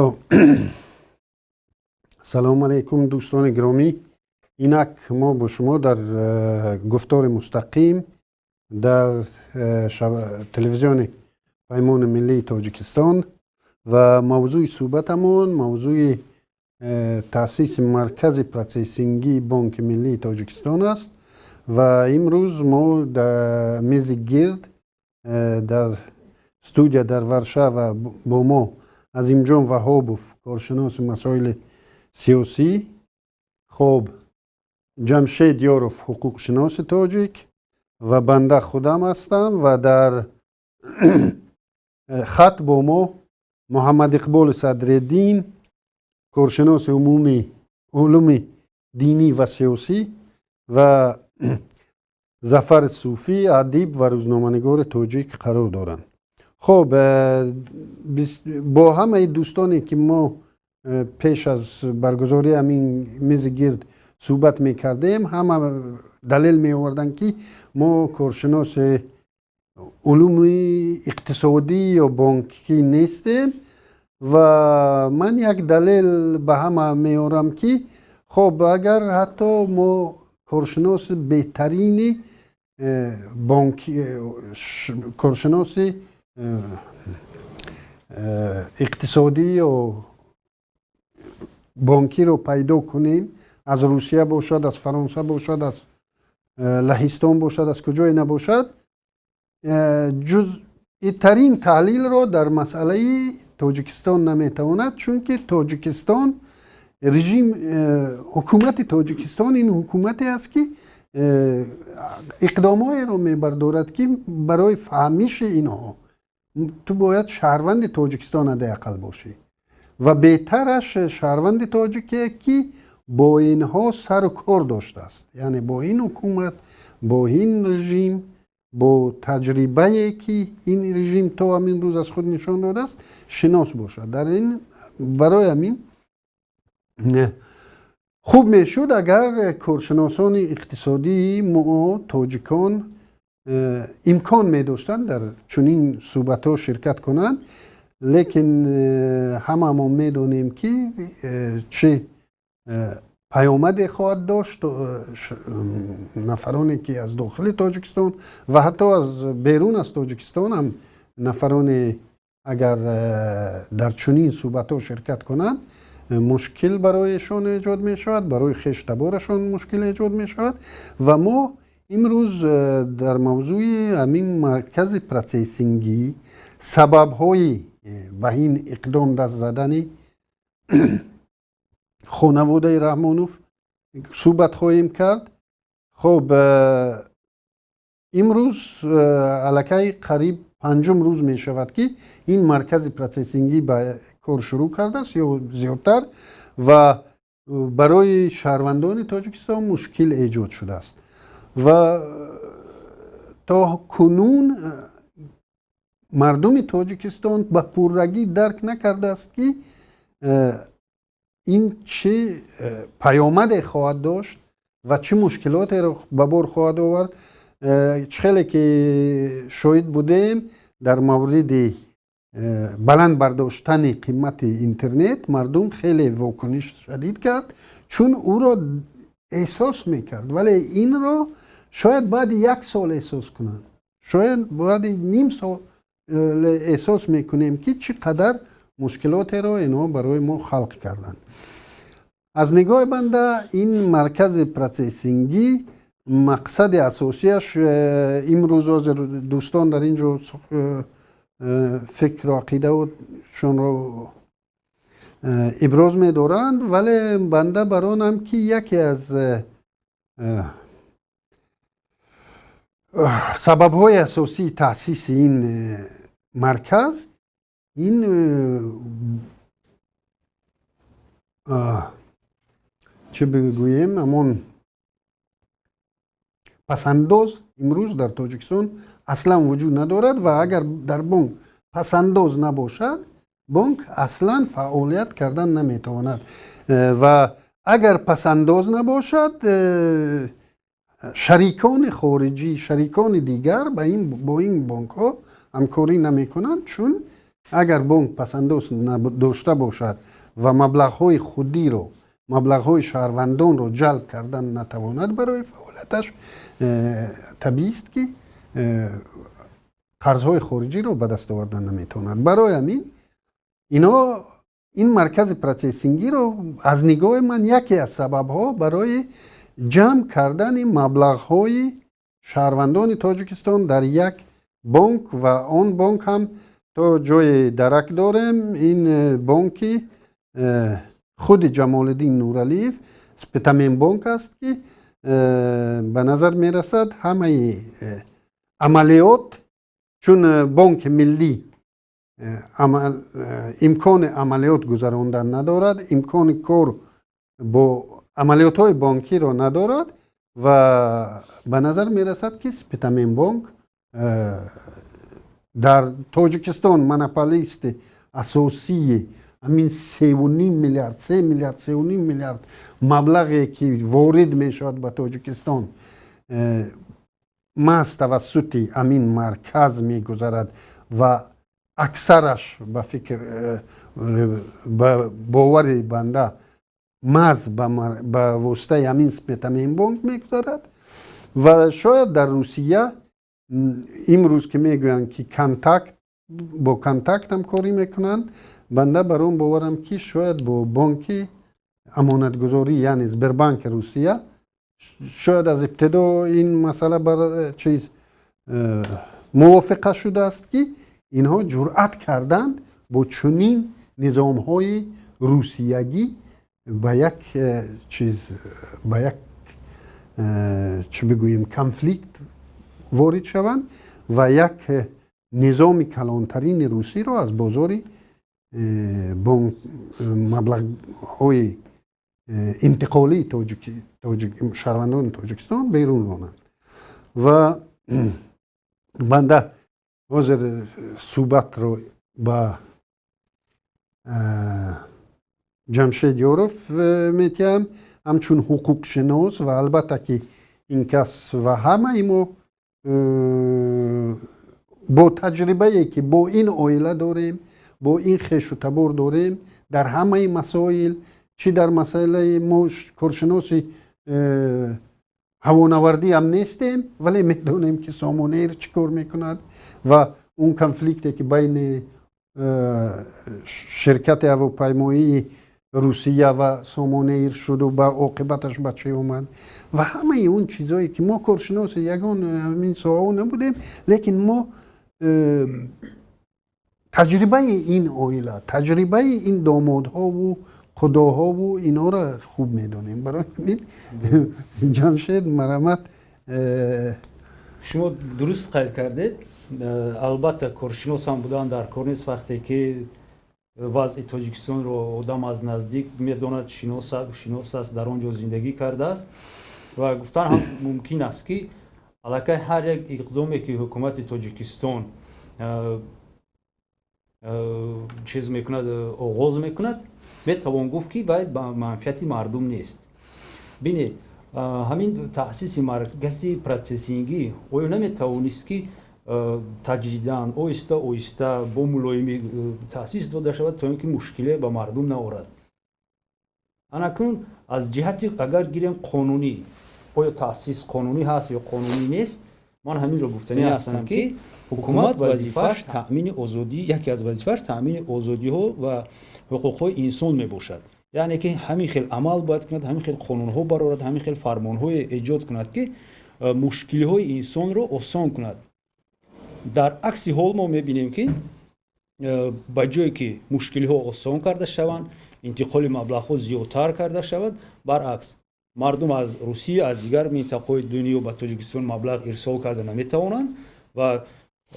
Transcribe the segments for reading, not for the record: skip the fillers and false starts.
Хуб, салому алайкум, дӯстони гиромӣ. Инак мо бо шумо дар гуфтори мустақим дар телевизиони Паймони миллии Тоҷикистон ва мавзӯи суҳбатамон мавзӯи таъсиси маркази процессингии Бонки миллии Тоҷикистон аст. Ва имрӯз мо дар мези гирд дар студия дар Варшава бо мо Азимҷон Ваҳобов, коршиноси масоили сиёсӣ, хоб, Ҷамшед Ёров, ҳуқуқшиноси тоҷик, ва банда худам ҳастам. Ва дар хат бо мо Муҳаммад Иқболи Садреддин, коршиноси умумӣ улуми динӣ ва сиёсӣ, ва Зафар Суфӣ, адиб ва рӯзноманигори тоҷик қарор доранд. Хуб, бо ҳамаи дӯстоне, ки мо пеш аз баргузории ҳамин мези гирд суҳбат мекардем, ҳама далел меоварданд, ки мо коршиноси улуми иқтисодӣ ё бонкӣ нестем. Ва ман як далел ба ҳама меорам, ки хоб, агар ҳатто мо коршиноси беҳтарини бонки, коршиноси иқтисодӣ ё бонкиро пайдо кунем, аз Русия бошад, аз Фаронса бошад, аз Лаҳистон бошад, аз куҷое набошад, ҷузъитарин таҳлилро дар масъалаи Тоҷикистон наметавонад, чунки Тоҷикистон режим, ҳукумати Тоҷикистон ин ҳукумате аст, ки иқдомҳоеро мебардорад, ки барои фаҳмиши инҳо ту бояд шаҳрванди Тоҷикистон ҳадди ақал бошӣ ва беҳтараш шаҳрванди тоҷике, ки бо инҳо сару кор доштааст, яъне бо ин ҳукумат, бо ин режим, бо таҷрибае, ки ин режим то ҳамин рӯз аз худ нишон додааст, шинос бошад. Дар ин барои ҳамин хуб мешуд, агар коршиносони иқтисодии мо, тоҷикон, имкон медоштанд дар чунин суҳбатҳо ширкат кунанд. Лекин ҳамамо медонем, ки чӣ паёмаде хоҳад дошт. Нафароне, ки аз дохили Тоҷикистон ва ҳатто аз берун аз Тоҷикистон ҳам нафароне агар дар чунин суҳбатҳо ширкат кунанд, мушкил барояшон эҷод мешавад, барои хештаборашон мушкил эҷод мешавад. Ва мо имрӯз дар мавзӯи ҳамин маркази процессингӣ, сабабҳои ба ин иқдом даст задани хонаводаи Раҳмонов суҳбат хоҳем кард. Хуб, имрӯз аллакай қариб панҷум рӯз мешавад, ки ин маркази процессингӣ ба кор шурӯъ кардааст ё зиёдтар, ва барои шаҳрвандони Тоҷикистон мушкил эҷод шудааст. Ва то кунун мардуми Тоҷикистон ба пуррагӣ дарк накардааст, ки ин чӣ паёмаде хоҳад дошт ва чӣ мушкилотеро ба бор хоҳад овард. Чӣ хеле ки шоҳид будем, дар мавриди баланд бардоштани қимати интернет мардум хеле вокуниш шадид кард, чун ӯро эҳсос мекард. Вале инро шояд баъди як сол эҳсос кунанд, шояд баъди ним сол эҳсос мекунем, ки чӣ қадар мушкилотеро инҳо барои мо халқ карданд. Аз нигоҳи банда, ин маркази процессингӣ мақсади асосияш, имрӯз ҳозир дӯстон дар ин ҷо фикру ақидаашонро иброз медоранд, вале банда бар онам, ки яке аз сабабҳои асосии таъсиси ин марказ ин, чӣ бигӯем, ҳамон пасандоз имрӯз дар Тоҷикистон аслан вуҷуд надорад. Ва агар дар бонк пасандоз набошад, бонк аслан фаъолият кардан наметавонад. Ва агар пасандоз набошад, шарикони хориҷӣ, шарикони дигар бо ин бонкҳо ҳамкорӣ намекунанд, чун Агар бонк пасандоз дошта бошад ва маблағҳои худиро, маблағҳои шаҳрвандонро ҷалб кардан натавонад барои фаъолияташ, табиист, ки қарзҳои хориҷиро ба даст овардан наметавонад. Барои ҳамин ино ин маркази процессингиро, аз нигоҳи ман, яке аз сабабҳо барои ҷамъ кардани маблағҳои шаҳрвандони Тоҷикистон дар як бонк, ва он бонк ҳам, то ҷое дарак дорем, ин бонки худи Ҷамолиддин Нуралиев, Спитамен бонк аст, ки ба назар мерасад, ҳамаи амалиёт, чун Бонки Миллӣ имкони амалиёт гузарондан надорад, имкони кор бо амалиётҳои бонкиро надорад, ва ба назар мерасад, ки Спитамен бонк дар Тоҷикистон монополисти асосии ҳамин 3,5 миллиард, 3 миллиард, 3,5 миллиард маблағе, ки ворид мешавад ба Тоҷикистон, маҳз тавассути ҳамин марказ мегузарад ва аксараш, ба фикр, ба бовари банда, маҳз ба воситаи ҳамин Спитамен бонк мегузарад. Ва шояд дар Русия имрӯз, ки мегӯянд, ки Контакт, бо Контакт ҳамкорӣ мекунанд, банда бар он боварам, ки шояд бо бонки амонатгузорӣ, яъне Сбербанки Русия, шояд аз ибтидо ин масъала бар чиз мувофиқа шудааст, ки инҳо ҷуръат карданд бо чунин низомҳои русиягӣ ба як чиз, ба як чӣ бигӯем, конфликт ворид шаванд ва як низоми калонтарини русиро аз бозори маблағҳои интиқолии шаҳрвандони Тоҷикистон берун ронанд. Ва банда ҳозир суҳбатро ба Ҷамшед Ёров метиҳам, ҳамчун ҳуқуқшинос, ва албатта, ки ин кас ва ҳамаи мо бо таҷрибае, ки бо ин оила дорем, бо ин хешу табор дорем, дар ҳамаи масоил, чӣ дар масъалаи мо коршиноси ҳавонавардӣ ҳам нестем, вале медонем, ки Сомонэйр чӣ кор мекунад ва он конфликте, ки байни ширкати ҳавопаймоии Русия ва Сомонэйр шуду ба оқибаташ ба чӣ омад ва ҳамаи он чизое, ки мо коршиноси ягон ҳамин соҳао набудем, лекин мо таҷрибаи ин оила, таҷрибаи ин домодҳову худоҳову инҳоро хуб медонем. Барои ҳамин, Ҷамшед, марҳамат. Шумо дуруст қайд кардед. Албатта, коршинос ҳам будан дар кор нест, вақте ки вазъи Тоҷикистонро одам аз наздик медонад, шинос аст, дар он ҷо зиндагӣ кардааст. Ва гуфтан ҳам мумкин аст, ки аллакай ҳар як иқдоме, ки ҳукумати Тоҷикистон чиз мекунад, оғоз мекунад, метавон гуфт, ки вай ба манфиати мардум нест. Бинед, ҳамин таъсиси маркази процессингӣ оё наметавонист, ки таҷридан, оҳиста оҳиста, бо мулоимӣ таъсис дода шавад, то ин ки мушкиле ба мардум наорад? Анакнун, аз ҷиҳати агар гирем қонунӣ, оё таъсис қонунӣ ҳаст ё қонунӣ нест, ман ҳаминро гуфтанӣ ҳастам, ки ҳукумат вазифааш таъмини озодӣ, яке аз вазифааш таъмини озодиҳо ва ҳуқуқҳои инсон мебошад. Яъне ки ҳамин хел амал бояд кунад, ҳамин хел қонунҳо барорад, ҳамин хел фармонҳое эҷод кунад, ки мушкилиҳои инсонро осон кунад. Дар акси ҳол мо мебинем, ки ба ҷое ки мушкилиҳо осон карда шаванд, интиқоли маблағҳо зиёдтар карда шавад, баръакс, мардум аз Русия, аз дигар минтақаҳои дунё ба Тоҷикистон маблағ ирсол карда наметавонанд ва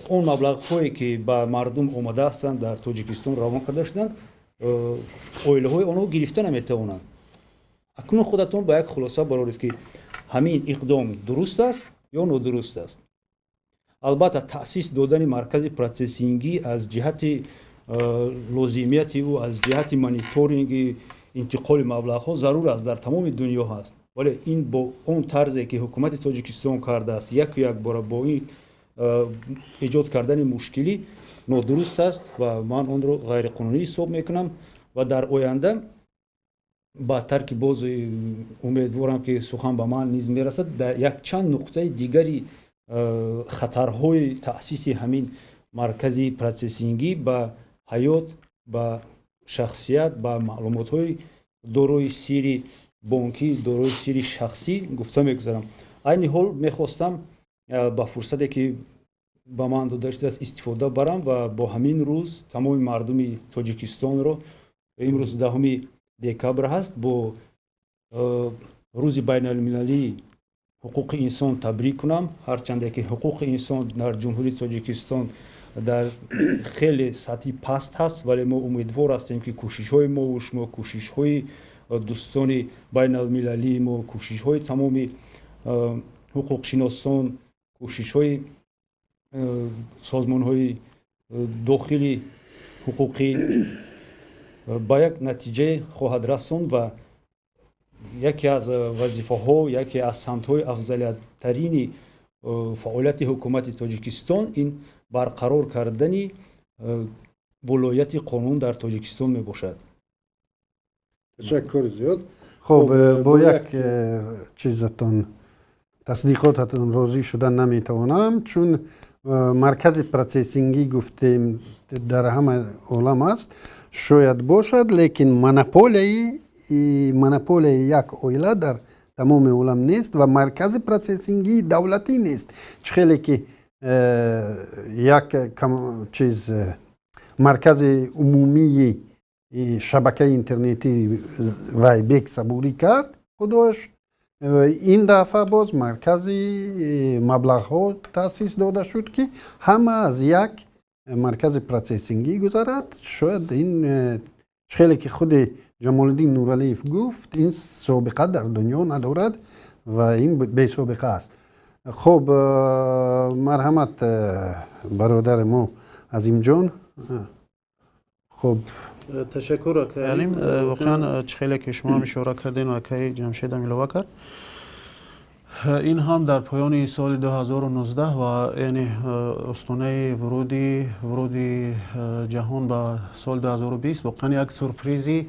он маблағҳое, ки ба мардум омада ҳастанд, дар Тоҷикистон равон карда шуданд, оилаҳои онҳо гирифта наметавонанд. Акнун худатон ба як хулоса бароред, ки ҳамин иқдом дуруст аст ё нодуруст аст. Албатта, таъсис додани маркази процессингӣ аз ҷиҳати лозимияти ӯ, аз ҷиҳати мониторинги интиқоли маблағҳо зарур аст, дар тамоми дунё ҳаст, вале ин бо он тарзе, ки ҳукумати Тоҷикистон кардааст, яку якбора бо ин Эҷод кардани мушкилӣ нодуруст аст ва ман онро ғайриқонунӣ ҳисоб мекунам ва дар оянда баъдтар, ки боз умедворам, ки сухан ба ман низ мерасад, дар якчанд нуқтаи дигари хатарҳои таъсиси ҳамин маркази процессингӣ ба ҳаёт, ба шахсият, ба маълумотҳои дорои сирри бонкӣ, дорои сирри шахсӣ гуфта мегузарам. Айни ҳол мехостам ба фурсате, ки ба ман дода шудааст, истифода барам ва бо ҳамин рӯз тамоми мардуми Тоҷикистонро, имрӯз 10 декабр ҳаст, бо Рӯзи байналмилалии ҳуқуқи инсон табрик кунам. Ҳарчанде ки ҳуқуқи инсон дар Ҷумҳурии Тоҷикистон дар хеле сатҳи паст ҳаст, вале мо умедвор ҳастем, ки кӯшишҳои мову шумо, кӯшишҳои дӯстони байналмилалии мо, кӯшишҳои тамоми ҳуқуқшиносон, кӯшишҳои созмонҳои дохили ҳуқуқӣ ба як натиҷае хоҳад расонд ва яке аз вазифаҳо, яке аз самтҳои афзалияттарини фаъолияти ҳукумати Тоҷикистон ин барқарор кардани волояти қонун дар Тоҷикистон мебошад. Ташаккур зиёд. Хуб, бо як чизатон, тасдиқотатон розӣ шуда наметавонам, чун маркази процессингӣ гуфтем, дар ҳама олам аст, шояд бошад, лекин монополияи як оила дар тамоми олам нест ва маркази процессингии давлатӣ нест. Чӣ хеле ки як чиз, маркази умумии шабакаи интернетӣ вайбек сабурӣ кард худош, ин дафъа боз маркази маблағҳо таъсис дода шуд, ки ҳама аз як маркази процессингӣ гузарад. Шояд ин, хеле ки худи Ҷамолиддин Нуралиев гуфт, ин собиқа дар дунё надорад ва ин бесобиқа аст. Хуб, марҳамат, бародари мо Азимҷон. Хуб. Ташаккур, акай Алим. Воқеан, чӣ хеле ки шумо ҳам ишора кардем, акай Ҷамшедам илова кард, ин ҳам дар поёни соли 2019 ва яъне остонаи вуруди ҷаҳон ба соли 2020 воқеан як сюрпризи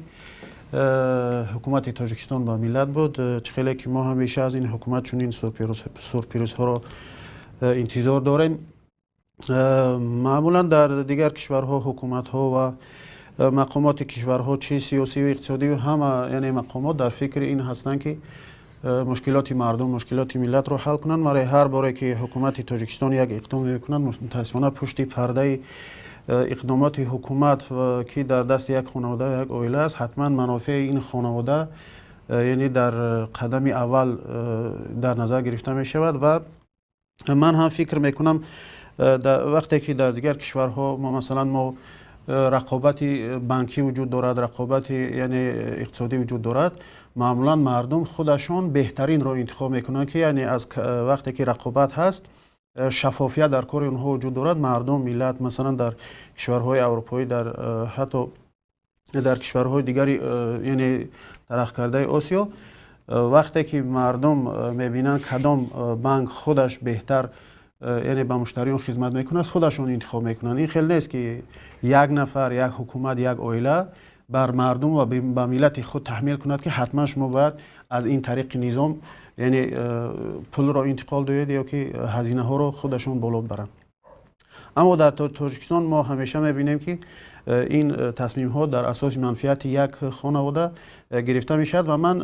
ҳукумати Тоҷикистон ба миллат буд. Чӣ хеле ки мо ҳамеша аз ин ҳукумат чунин сюрпризҳоро интизор дорем. Маъмулан дар дигар кишварҳо ҳукуматҳо ва мақомоти кишварҳо, чи сиёсию иқтисодию ҳама, яъне мақомот дар фикри ин ҳастанд, ки мушкилоти мардум, мушкилоти миллатро ҳал кунанд. Вале ҳар боре ки ҳукумати Тоҷикистон як иқдом мекунад, мутаассифона, пушти пардаи иқдомоти ҳукумат, ки дар дасти як хонавода, як оила аст, ҳатман манофеи ин хонавода, яъне дар қадами аввал дар назар гирифта мешавад. Ва ман ҳам фикр мекунам, вақте ки дар дигар кишварҳо, масалан, мо рақобати банкӣ вуҷуд дорад, рақобати, яъне, иқтисодӣ вуҷуд дорад, маъмулан мардум худашон беҳтаринро интихоб мекунанд, ки яъне аз вақте ки рақобат ҳаст, шаффофият дар кори онҳо вуҷуд дорад. Мардум, миллат, масалан, дар кишварҳои аврупоӣ, дар ҳатто дар кишварҳои дигари, яъне, тараққикардаи Осиё, вақте ки мардум мебинанд, кадом банк худаш беҳтар, яъне, ба муштариён хизмат мекунад, худашон интихоб мекунанд. Ин хел нест, ки як нафар, як ҳукумат, як оила бар мардум ва ба миллати худ таҳмил кунад, ки ҳатман шумо бояд аз ин тариқи низом, яъне, пулро интиқол диҳед ё ки ҳазинаҳоро худашон боло баранд. Аммо дар Тоҷикистон мо ҳамеша мебинем, ки ин тасмимҳо дар асоси манфиати як хонавода гирифта мешавад. Ва ман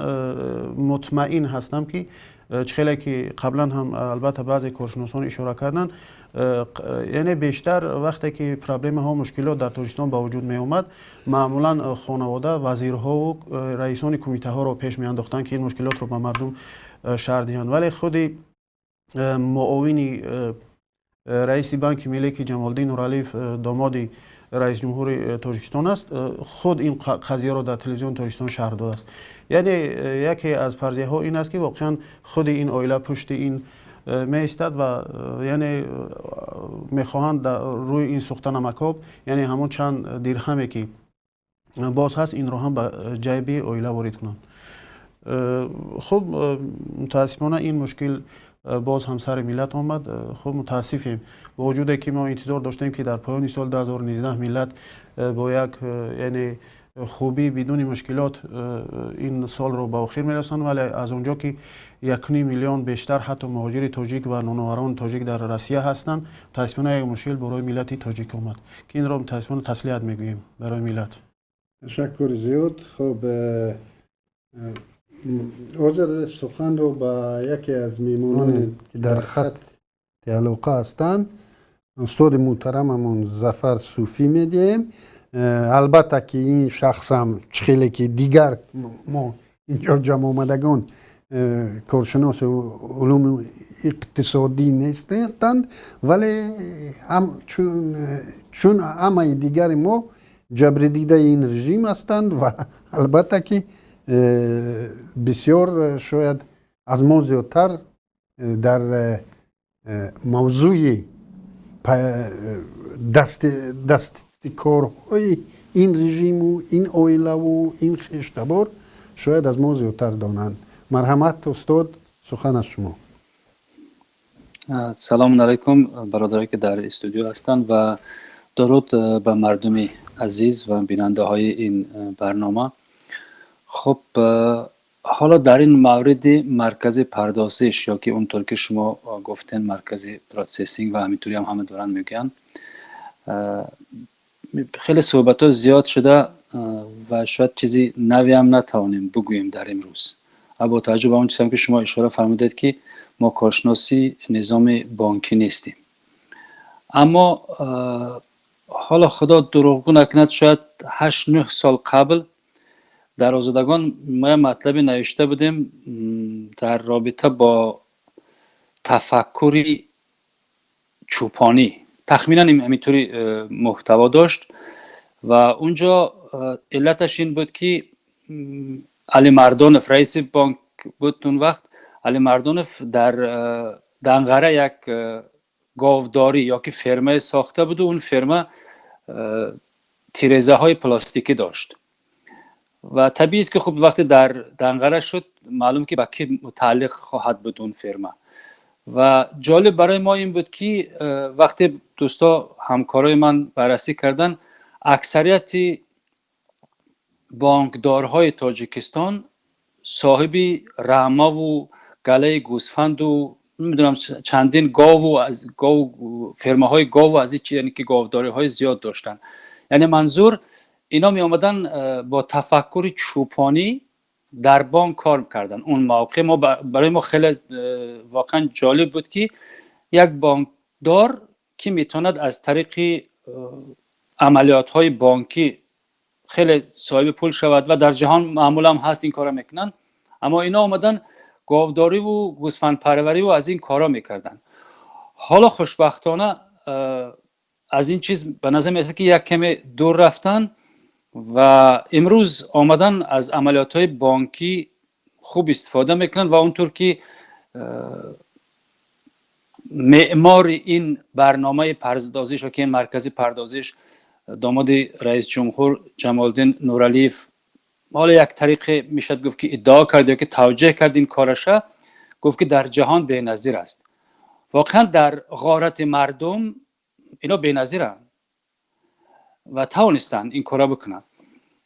мутмаин ҳастам, ки чӣ хеле ки қаблан ҳам албатта баъзе коршиносон ишора карданд, яъне бештар вақте ки проблемаҳо, мушкилот дар Тоҷикистон ба вуҷуд меомад, маъмулан хонавода вазирҳову раисони кумитаҳоро пеш меандохтанд, ки ин мушкилотро ба мардум шарҳ диҳанд. Вале худи муовини раиси Банки Миллӣ, ки Ҷамолиддин Нуралиев, домоди раисҷумҳури Тоҷикистон аст, худ ин қазияро дар Телевизиони Тоҷикистон шарҳ додааст. Яъне яке аз фарзияҳо ин аст, ки воқеан худи ин оила пушти ин меистад ва, яъне, мехоҳанд рӯи ин сӯхта намакоб, яъне ҳамон чанд дирҳаме, ки боз ҳаст, инро ҳам ба ҷайби оила ворид кунанд. Хуб, мутаассифона, ин мушкил Боз ҳам сари миллат омад. Хуб, мутаассифем, бо вуҷуде ки мо интизор доштем, ки дар поёни соли 2019 миллат бо як, яъне, хубӣ, бидуни мушкилот ин солро ба охир мерасонад, вале аз он ҷо ки 1.5 миллион бештар ҳатто муҳоҷири тоҷик ва ноноварони тоҷик дар Россия ҳастанд, мутаассифона як мушкил барои миллати тоҷик омад, ки инро мутаассифона таслият мегӯем барои миллат. Ташаккур зиёд. Хуб, ҳозир суханро ба яке аз меҳмононе, ки дар хатти алоқа ҳастанд, устоди муҳтарамамон Зафар Суфӣ медиҳем. Албатта ки ин шахсам, чӣ хеле ки дигар мо инҷо ҷамъомадагон коршиноси улуми иқтисодӣ нестанд, вале чун ҳамаи дигари мо ҷабрдидаи ин режим ҳастанд ва албатта ки бисёр шояд аз мо зиёдтар дар мавзӯи дасти корҳои ин режиму ин оилаву ин хештабор шояд аз мо зиёдтар донанд. Марҳамат, устод, сухан аз шумо. Салому алайкум, бародаре ки дар студио ҳастанд, ва дуруд ба мардуми азиз ва бинандаҳои ин барнома. Хуб, ҳоло дар ин мавриди маркази пардозиш ё ки онтур ки шумо гуфтен, маркази processing ва ҳаминтури ҳам ҳама доранд мегӯянд, хеле суҳбатҳо зиёд шуда ва шояд чизи наве ҳам натавонем бигӯем дар имрӯз, бо таваҷҷӯҳ ба он чизам ки шумо ишора фармудед, ки мо коршиноси низоми бонкӣ нестем. Аммо ҳоло, худо дурӯғгӯ накунад, шояд 8-9 сол қабл дар Озодагон мо як матлабе навишта будем дар робита бо тафаккури чӯпонӣ. Тахминан ҳаминтури муҳтаво дошт ва унҷо иллаташ ин буд, ки Алимардонов раиси бонк буд он вақт. Алимардонов дар Данғара як говдорӣ ё ки фермае сохта буду он ферма тирезаҳои пластикӣ дошт. Ва табиист, ки хуб, вақте дар Данғара шуд, маълум ки ба кӣ мутааллиқ хоҳад буд он ферма. Ва ҷолиб барои мо ин буд, ки вақте дӯсто, ҳамкорои ман баррасӣ карданд, аксарияти бонкдорҳои Тоҷикистон соҳиби рамаву галаи гӯсфанду, намедонам, чандин гову аз гов, фермаҳои гову аз ин, яъне ки говдориҳои зиёд доштанд. Яъне манзур, ино меомаданд, бо тафаккури чӯпонӣ дар бонк кор мекарданд. Он мавқеъ мо барои мо хеле воқеан ҷолиб буд, ки як бонкдор, ки метавонад аз тариқи амалиётҳои бонкӣ хеле соҳиби пул шавад, ва дар ҷаҳон маъмулам ҳаст, ин корро мекунанд, аммо ино омадан говдориву гӯсфандпарвариву аз ин корҳо мекарданд. Ҳоло хушбахтона аз ин чиз ба назар мерасад, ки як каме дур рафтан ва имрӯз омадан аз амалиётҳои бонкӣ хуб истифода мекунанд. Ва онтур ки меъмори ин барномаи пардозиш ё ки ин маркази пардозиш, домоди раисҷумҳур Ҷамолиддин Нуралиев, ҳоло як тариқе мешавад гуфт, ки иддао кард ё ки тавҷеҳ кард ин кораша, гуфт, ки дар ҷаҳон беназир аст. Воқеан дар ғорати мардум ино беназиранд ва тавонистанд ин кора бикунанд.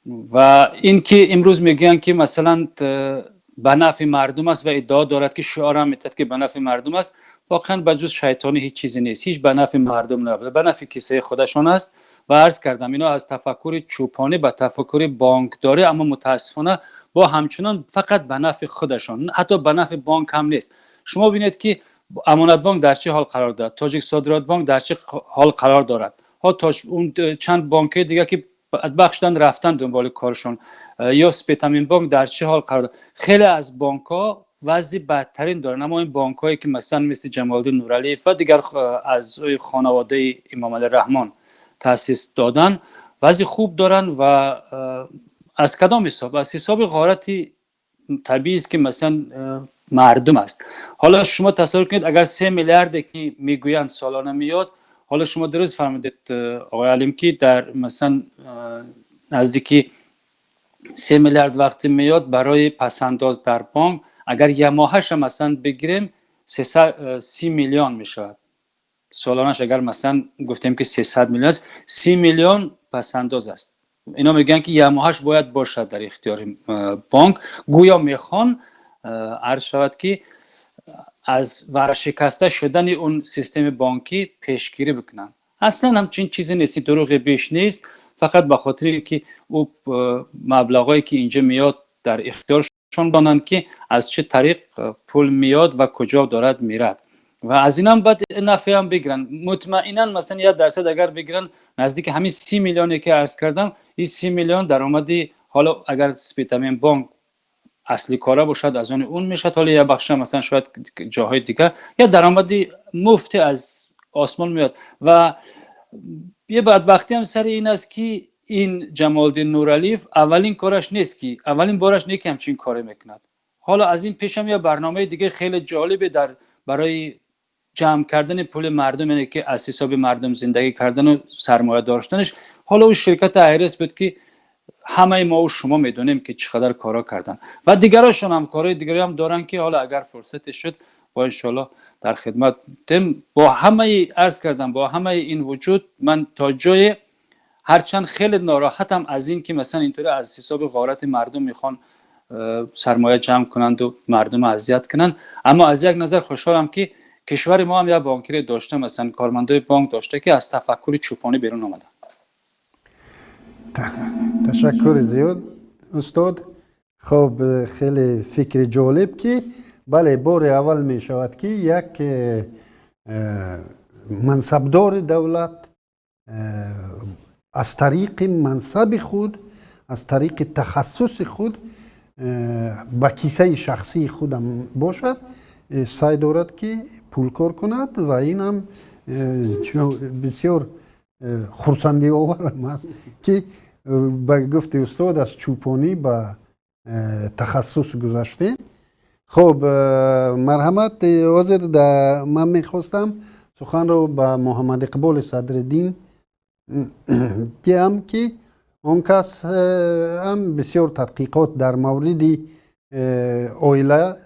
Ва ин ки имрӯз мегӯянд, ки масалан ба нафъи мардум аст ва иддао дорад, ки шиорам метиҳад, ки ба нафъи мардум аст, воқеан ба ҷуз шайтонӣ ҳеҷ чизе нест. Ҳеҷ ба нафъи мардум набуда, ба нафъи кисаи худашон аст. Ва арз кардам, ино аз тафаккури чӯпонӣ ба тафаккури бонкдорӣ, аммо мутаассифона бо ҳамчунон фақат ба нафъи худашон, ҳатто ба нафъи бонк ҳам нест. Шумо бинед, ки Амонатбонк дар чӣ ҳол қарор дорад, Тоҷик Содиротбонк дар чӣ ҳол қарор дорад, он чанд бонкҳои дига, ки бадбахт шудан, рафтан дунболи коршон, ё Спитаменбонк дар чӣ ҳол қарор дорад. Хеле аз бонкҳо вазъи бадтарин доранд, аммо ин бонкҳое, ки масалан мисли Ҷамолиддин Нуралиев ва дигар аъзои хонаводаи Имомалӣ Раҳмон таъсис додан, вазъи хуб доранд. Ва аз кадом ҳисоб? Аз ҳисоби ғорати табиист, ки масалан мардум аст. Ҳоло шумо тасаввур кунед, агар 3 миллиарде, ки мегӯянд, солона меёд. Ҳоло шумо дуруст фармудед, оқои Алим, ки дар масалан наздики 3 миллиард вақте меёд барои пасандоз дар бонк, агар якмоҳаша масалан бигирем. 330 миллион мешавад солонаш. Агар масалан гуфтем, ки 300 миллион аст, 30 миллион пасандоз аст. Ино мегӯянд, ки як моҳаш бояд бошад дар ихтиёри бонк. Гӯё мехоҳан, арз шавад, ки аз варшикаста шудани он системи бонкӣ пешгирӣ бикунанд. Аслан ҳамчун чизе нест, дурӯғе беш нест. Фақат ба хотире ки ӯ маблағҳое, ки инҷо меёд, дар ихтиёршон донанд, ки аз чӣ тариқ пул меёд ва куҷо дорад мерад ва аз инам баъд нафъеам бигиранд. Мутмаинан, масалан, 1% агар бигиранд, наздики ҳамин 30 миллионе, ки арз кардам, ин 30 миллион даромади, ҳоло агар Спитамен бонк асли кора бошад, аз они он мешавад. Ҳоло як бахша, масалан, шояд ҷоҳои дигар я даромади муфте аз осмон меояд. Ва یه بدبختی هم سر این است که این جمالدین نورعلیف اولین کارش نیست که اولین بارش نیست که همچین کاری میکند. حالا از این پیش هم یه برنامه دیگه خیلی جالبه در برای جمع کردن پول مردم، یعنی که از حساب مردم زندگی کردن و سرمایه داشتنش. حالا او شرکت ایرس بود که همه ما و شما میدونیم که چقدر کارا کردن و دیگراشون هم کارهای دیگری هم دارن که حالا اگر فرصت شد با انشالله در خدمت تیم. با همه عرض کردم، با همه این وجود، من تا جای هرچند خیلی ناراحتم از این که مثلا اینطوری از حساب غارت مردم میخوان سرمایه جمع کنند و مردم اذیت کنند، اما از یک نظر خوشحالم که کشور ما هم یک بانکی داشته، مثلا کارمندای بانک داشته که از تفکر چوپانی بیرون آمدن. Ташаккури зиёд, устод. Хоб, хеле фикри ҷолиб, ки бале, бори аввал мешавад, ки як мансабдори давлат аз тариқи мансаби худ, аз тариқи тахассуси худ ба кисаи шахсии худам бошад, саъй дорад, ки пул кор кунад, ва инам бисёр хурсандиоварам аст, ки ба гуфти устод аз чӯпонӣ ба тахассус гузаштем. Хуб, марҳамат, ҳозир ман мехостам суханро ба Муҳаммад Иқболи Садриддин диҳам, ки он кас ҳам бисёр тадқиқот дар мавриди оила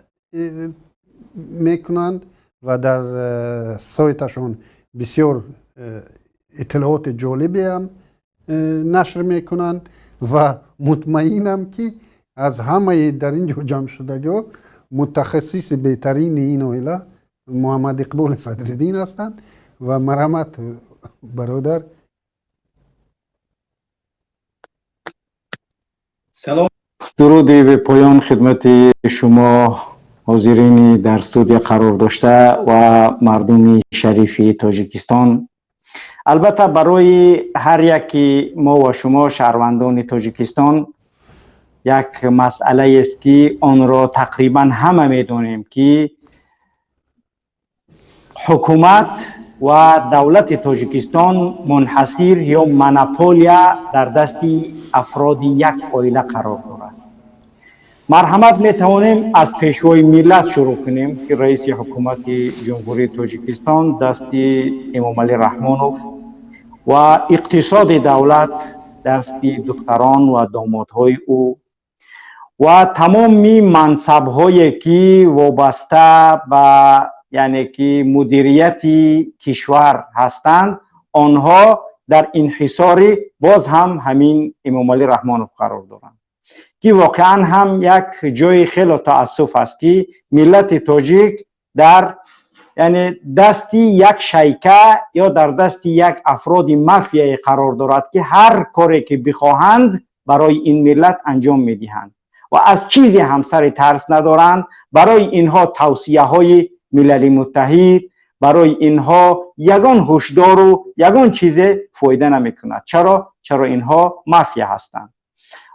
мекунанд ва дар сайташон бисёр иттилооти ҷолибе ҳам нашр мекунанд ва мутмаинам, ки аз ҳамаи дар ин ҷо ҷамъшудагиҳо мутахассиси беҳтарини ин оила Муҳаммад Иқболи Садриддин ҳастанд. Ва марҳамат, бародар. Салом, дуруди бепоён хидмати шумо, ҳозирини дар студия қарор дошта ва мардуми шарифи Тоҷикистон. Албатта, барои ҳар яки мо ва шумо, шаҳрвандони Тоҷикистон, як масъалаест, ки онро тақрибан ҳама медонем, ки ҳукумат ва давлати Тоҷикистон мунҳасир ё монополия дар дасти афроди як оила қарор дорад. Марҳамат, метавонем аз Пешвои миллат шурӯъ кунем, ки раиси ҳукумати Ҷумҳурии Тоҷикистон дасти Эмомалӣ Раҳмонов ва иқтисоди давлат дасти духтарон ва домодҳои ӯ ва тамоми мансабҳое, ки вобаста ба, яъне ки мудирияти кишвар ҳастанд, онҳо дар инҳисори боз ҳам ҳамин Эмомалӣ Раҳмонов қарор доранд, ки воқеан ҳам як ҷои хело таассуф аст, ки миллати тоҷик дар, яъне, дасти як шайка ё дар дасти як афроди мафияе қарор дорад, ки ҳар коре ки бихоҳанд, барои ин миллат анҷом медиҳанд ва аз чизе ҳам сари тарс надоранд. Барои инҳо тавсияҳои Милали Муттаҳид, барои инҳо ягон ҳушдору ягон чизе фоида намекунад. Чаро? Инҳо мафия ҳастанд.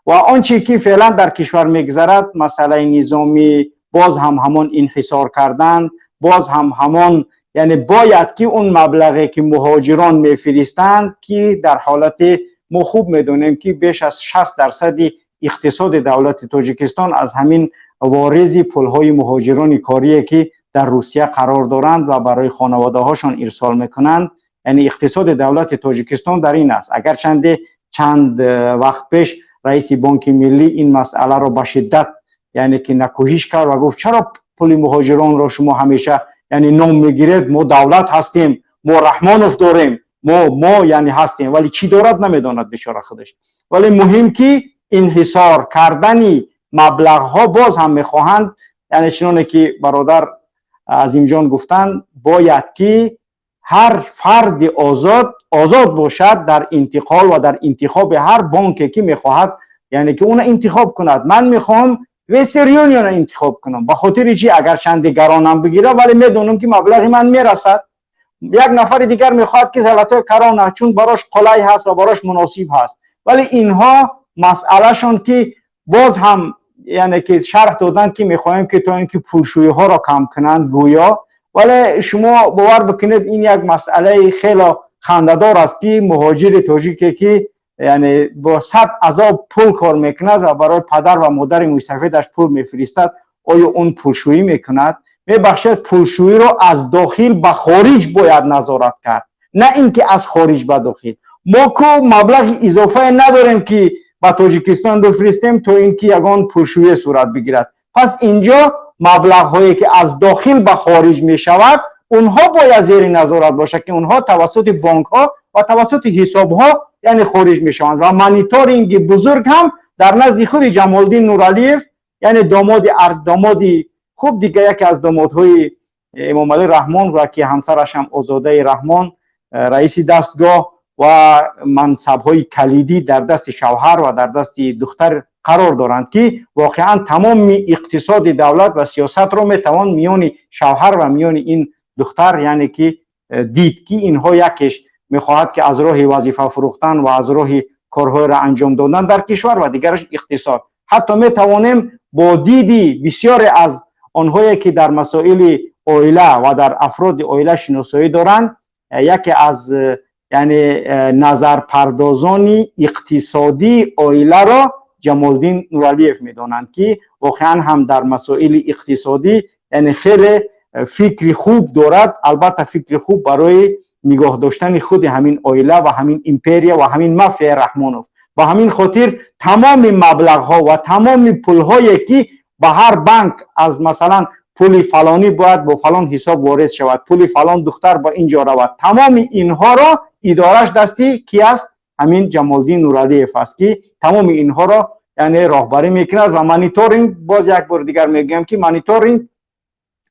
Ва он чи ки феълан дар кишвар мегузарад, масъалаи низомӣ, боз ҳам ҳамон инҳисор кардан, боз ҳам ҳамон, яъне бояд ки он маблағе, ки муҳоҷирон мефиристанд, ки дар ҳолати мо хуб медонем, ки беш аз 60% иқтисоди давлати Тоҷикистон аз ҳамин ворези пулҳои муҳоҷирони корие, ки дар Русия қарор доранд ва барои хонаводаҳошон ирсол мекунанд, яъне иқтисоди давлати Тоҷикистон дар ин аст. Агарчанде чанд вақт пеш раиси Бонки Миллӣ ин масъаларо ба шиддат, яъне ки накӯҳиш кард ва гуфт: «Чаро пули муҳоҷиронро шумо ҳамеша Яъне ном мегиред, мо давлат ҳастем, мо Раҳмонов дорем, мо яъне ҳастем, вале чӣ дорад, намедонад бечора худаш. Вале муҳим ки инҳисор кардани маблағҳо боз ҳам мехоҳанд, яъне чуноне ки бародар Азимҷон гуфтанд, бояд ки ҳар фарди озод озод бошад дар интиқол ва дар интихоби ҳар бонке ки мехоҳад, яъне ки уна интихоб кунад. Ман мехоҳам Вестерн Юниона интихоб кунам. Ба хотири чи? Агарчанде гаронам бигира, вале медонам, ки маблағи ман мерасад. Як нафари дигар мехоҳад, ки Золотая Корона, чун барош қулай ҳаст ва барош муносиб ҳаст. Вале инҳо масъалашон ки боз ҳам, яъне ки шарҳ доданд, ки мехоҳем, ки то ин ки пулшӯиҳоро кам кунанд гӯё. Вале шумо бовар бикунед, ин як масъалаи хело хандадор аст, ки муҳоҷири тоҷике, ки яъне бо сад азоб пул кор мекунад ва барои падар ва модари мӯйсафедаш пул мефиристад, оё он пулшӯӣ мекунад? Мебахшед, пулшӯиро аз дохил ба хориҷ бояд назорат кард, на ин ки аз хориҷ ба дохил. Мо ку маблағи изофае надорем, ки ба Тоҷикистон бифиристем, то ин ки ягон пулшӯӣ сурат бигирад. Пас инҷо маблағҳое, ки аз дохил ба хориҷ мешавад, онҳо бояд зери назорат бошад, ки онҳо тавассути бонкҳо ва тавассути ҳисобҳо, яъне, хориҷ мешаванд. Ва мониторинги бузург ҳам дар назди худи Ҷамолиддин Нуралиев, яъне домоди хуб, дига яке аз домодҳои Эмомалӣ Раҳмон ва ки ҳамсараш ҳам Озодаи Раҳмон, раиси дастгоҳ ва мансабҳои калидӣ дар дасти шавҳар ва дар дасти духтар қарор доранд, ки воқеан тамоми иқтисоди давлат ва сиёсатро метавон миёни шавҳар ва миёни ин духтар, яъне ки дид, ки инҳо якеш мехоҳад, ки аз роҳи вазифа фурӯхтан ва аз роҳи корҳоеро анҷом додан дар кишвар, ва дигараш иқтисод. Ҳатто метавонем бо диди бисёре аз онҳое, ки дар масоили оила ва дар афроди оила шиносоӣ доранд, яке аз, яъне, назарпардозони иқтисодии оиларо Ҷамолиддин Нуралиев медонанд, ки воқеан ҳам дар масоили иқтисодӣ, яъне, хеле фикри хуб дорад. Албатта, фикри хуб барои нигоҳ доштани худи ҳамин оила ва ҳамин империя ва ҳамин мафияи Раҳмонов. Ба ҳамин хотир тамоми маблағҳо ва тамоми пулҳое, ки ба ҳар банк аз, масалан, пули фалонӣ бояд бо фалон ҳисоб ворид шавад, пули фалон духтар ба ин ҷо равад, тамоми инҳоро идораш дасти ки аст? Ҳамин Ҷамолиддин Нуралиев аст, ки тамоми инҳоро, яъне, роҳбарӣ мекунад. Ва мониторинг, боз як бори дигар мегӯям, ки мониторинг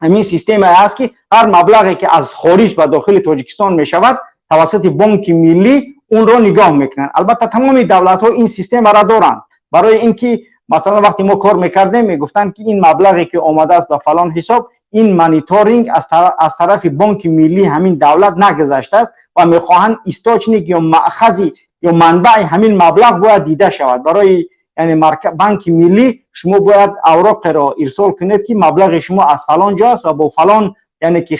ҳамин системае аст, ки ҳар маблағе, ки аз хориҷ ба дохили Тоҷикистон мешавад, тавассути Бонки Миллӣ онро нигоҳ мекунанд. Албатта, тамоми давлатҳо ин системаро доранд. Барои ин ки, масалан, вақте мо кор мекардем, мегуфтанд, ки ин маблағе, ки омадааст ба фалон ҳисоб, ин мониторинг аз тарафи Бонки Миллии ҳамин давлат нагузаштааст ва мехоҳанд источник ё маъхази ё манбаи ҳамин маблағ бояд дида шавад. Барои, яъне, Банки Миллӣ шумо бояд авроқеро ирсол кунед, ки маблағи шумо аз фалон ҷо аст ва бо фалон, яъне ки,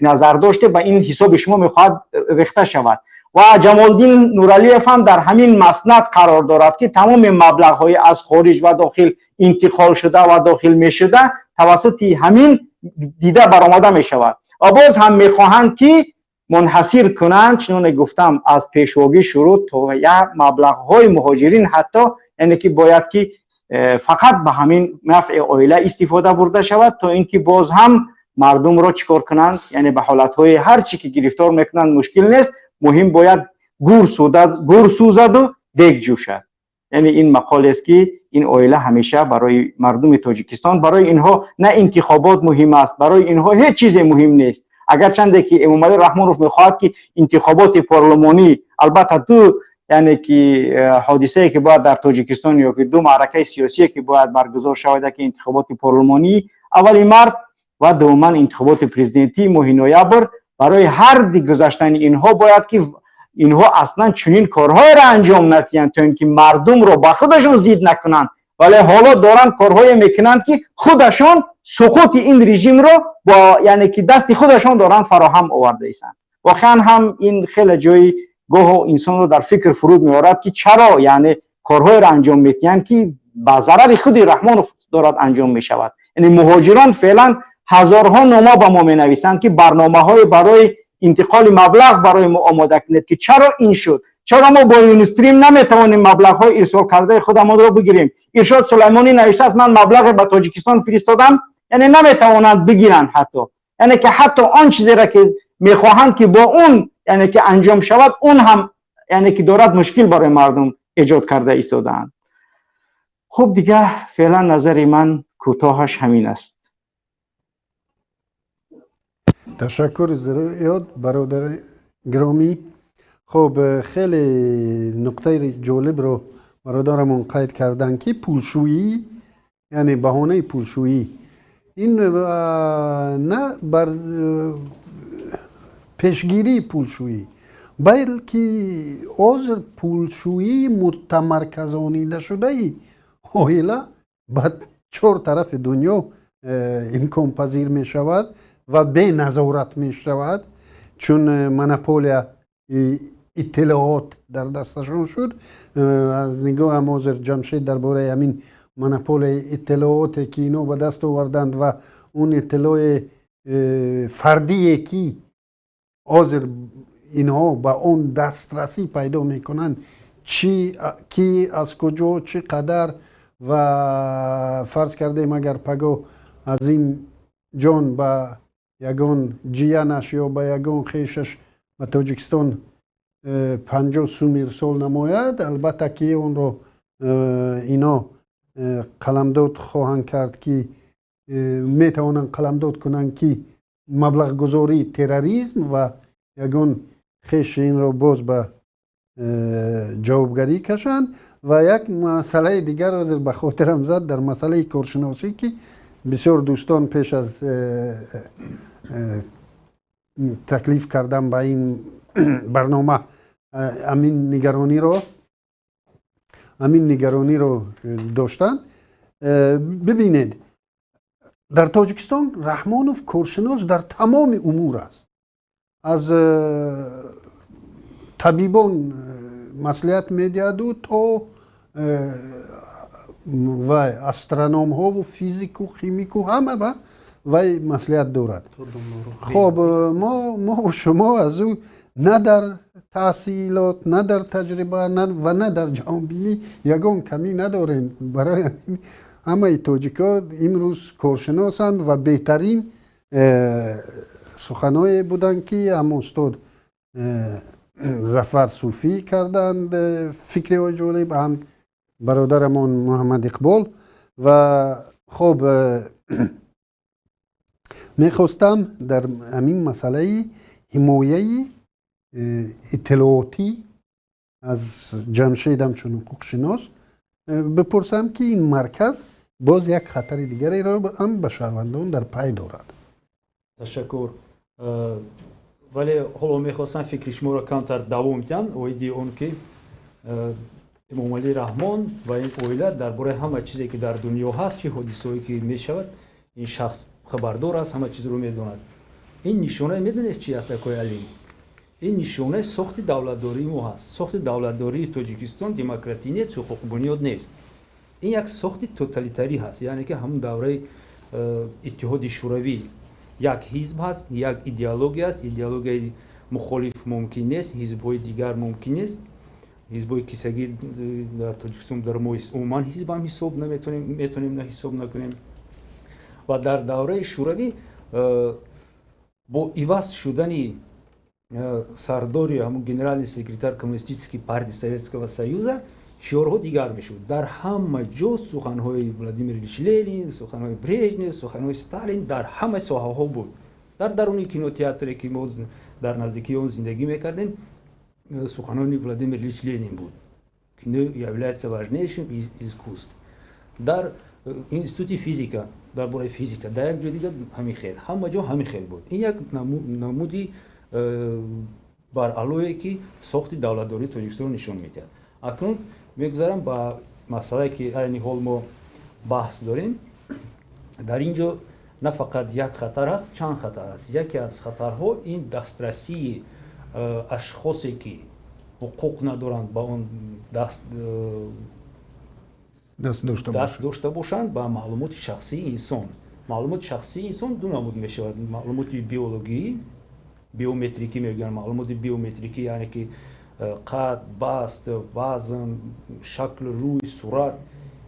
назардоште ба ин ҳисоби шумо мехоҳад рехта шавад. Ва Ҷамолиддин Нуралиев ҳам дар ҳамин маснад қарор дорад, ки тамоми маблағҳои аз хориҷ ва дохил интиқол шуда ва дохил мешуда тавассути ҳамин дида баромада мешавад. Ва боз ҳам мехоҳанд, ки мунҳасир кунанд, чуноне гуфтам, аз пешвогӣ шурӯъ то як маблағҳои муҳоҷирин ҳатто, яъне ки бояд ки фақат ба ҳамин нафъи оила истифода бурда шавад, то ин ки боз ҳам мардумро чӣ кор кунанд, яъне ба ҳолатҳои ҳар чӣ ки гирифтор мекунанд, мушкил нест. Муҳим бояд гур сӯзаду дег ҷӯшад. Яъне ин мақолест, ки ин оила ҳамеша барои мардуми Тоҷикистон, барои инҳо на интихобот муҳим аст, барои инҳо ҳеҷ чизе муҳим нест. Агарчанде ки Эмомалӣ Раҳмонов мехоҳад, ки интихоботи парлумонӣ, албатта, ду, яъне ки, ҳодисае, ки бояд дар Тоҷикистон ё ки ду маъракаи сиёсие, ки бояд баргузор шавад, яке интихоботи парлумонӣ аввали март ва дуввуман интихоботи президентӣ моҳи ноябр. Барои ҳар гузаштани инҳо бояд, ки инҳо аслан чунин корҳоеро анҷом надиҳанд, то ин ки мардумро ба худашон зид накунанд. Вале ҳоло доранд корҳое мекунанд, ки худашон суқути ин режимро бо, яъне ки, дасти худашон доранд фароҳам овардаистанд. Воқеан ҳам ин хеле ҷои гоҳо инсонро дар фикр фуруд меорад, ки чаро, яъне, корҳоеро анҷом медиҳанд, ки ба зарари худи Раҳмонов дорад анҷом мешавад. Яъне муҳоҷирон феълан ҳазорҳо нома ба мо менависанд, ки барномаҳое барои интиқоли маблағ барои мо омода кунед, ки чаро ин шуд, чаро мо бо Юнистрим наметавонем маблағҳои ирсол кардаи худамонро бигирем. Иршод Сулаймонӣ навиштааст: ман маблағе ба Тоҷикистон фиристодам, яъне наметавонанд бигиранд ҳатто. Яъне ки ҳатто он чизеро ки мехоҳанд ки бо он, яъне ки анҷом шавад, он ҳам, яъне ки дорад мушкил барои мардум эҷод карда истодаанд. Хуб, дига феълан назари ман кӯтоҳаш ҳамин аст. Ташаккур зиёд, бародари гиромӣ. Хуб, хеле нуқтаи ҷолибро бародарамон қайд карданд, ки пулшӯӣ, яъне баҳонаи пулшӯӣ, ин на бар пешгирии пулшӯӣ, балки ҳозир пулшӯии мутамарказонидашудаи оила ба чор тарафи дунё имконпазир мешавад ва беназорат мешавад, чун монополия иттилоот дар дасташон шуд. Аз нигоҳам, ҳозир Ҷамшед дар бораи ҳамин монополияи иттилооте, ки ино ба даст оварданд, ва он иттилои фардие, ки ҳозир инҳо ба он дастрасӣ пайдо мекунанд, чӣ, ки аз куҷо, чӣ қадар, ва фарз кардем, агар пагоҳ аз ин ҷон ба ягон ҷиянаш ё ба ягон хешаш ба Тоҷикистон 50 сум ирсол намояд, албатта ки онро ино қаламдод хоҳанд кард, ки метавонанд қаламдод кунанд, ки маблағгузории терроризм, ва ягон хеши инро боз ба ҷавобгарӣ кашанд. Ва як масъалаи дигар ҳозир ба хотирам зад дар масъалаи коршиносӣ, ки бисёр дӯстон пеш аз таклиф кардан ба ин барнома ҳамин нигарониро доштанд. Бибинед, дар Тоҷикистон Раҳмонов коршинос дар тамоми умур аст, аз табибон маслиҳат медиҳаду то вай астрономҳову физику химику, ҳама ба вай маслиҳат дорад. Хоб, мо шумо аз ӯ на дар таҳсилот, на дар таҷриба ва на дар ҷаҳонбинӣ ягон камӣ надорем. Барои ҳамаи тоҷикҳо имрӯз коршиносанд ва беҳтарин суханое буданд, ки ҳам устод Зафар Суфӣ карданд, фикриҳои ҷолиб, ҳам бародарамон Муҳаммад Иқбол. Ва хоб, мехостам дар ҳамин масъалаи ҳимояи иттилоотӣ аз Ҷамшед ҳамчун ҳуқуқшинос бипурсам, ки ин марказ боз як хатари дигареро ҳам ба шаҳрвандон дар пай дорад. Ташаккур, вале ҳоло мехостам фикри шуморо камтар давом диҳам оиди он ки Эмомалӣ Раҳмон ва ин оила дар бораи ҳама чизе, ки дар дунё ҳаст, чӣ ҳодисаое ки мешавад, ин шахс хабардор аст, ҳама чизро медонад. Ин нишонаи медонед чи аст, акои Алим? Ин нишонаи сохти давлатдории мо ҳаст. Сохти давлатдории Тоҷикистон демократӣ нест, ҳуқуқбунёд нест, ин як сохти тоталитарӣ ҳаст, яъне ки ҳамун давраи Иттиҳоди Шӯравӣ як ҳизб ҳаст, як идеология аст, идеологияи мухолиф мумкин нест, ҳизбҳои дигар мумкин нест. Ҳизбҳои кисагӣ дар Тоҷикистон дар мо умуман ҳизбам ҳисоб наметонем, метонем на ҳисоб накунем. Ва дар давраи Шӯравӣ бо иваз шудани сардори, ҳамун генеральный секретарь Коммунистической партии Советского Союза, шиорҳо дигар мешуд. Дар ҳама ҷо суханҳои Владимир Ильич Ленин, суханҳои Брежнев, суханҳои Сталин дар ҳама соҳаҳо буд. Дар даруни кинотеатре, ки мо дар наздикии он зиндагӣ мекардем, суханони Владимир Ильич Ленин буд: «Кино является важнейшим из искусств». Дар институти физика дар бораи физика, дар як ҷо дига ҳамин хел, ҳама ҷо ҳамин хел буд. Ин як намуди баръалое, ки сохти давлатдории Тоҷикистонро нишон медиҳад. Акнун мегузарам ба масъалае, ки айни ҳол мо баҳс дорем. Дар ин ҷо на фақат як хатар ҳаст, чанд хатар ҳаст. Яке аз хатарҳо ин дастрасии ашхосе, ки ҳуқуқ надоранд ба он даст дошта бошанд, ба маълумоти шахсии инсон. Маълумоти шахсии инсон ду намуд мешавад: маълумоти биологӣ, биометрикӣ мегӯянд, маълумоти биометрикӣ, яъне ки қад, баст, вазн, шаклу рӯй, сурат,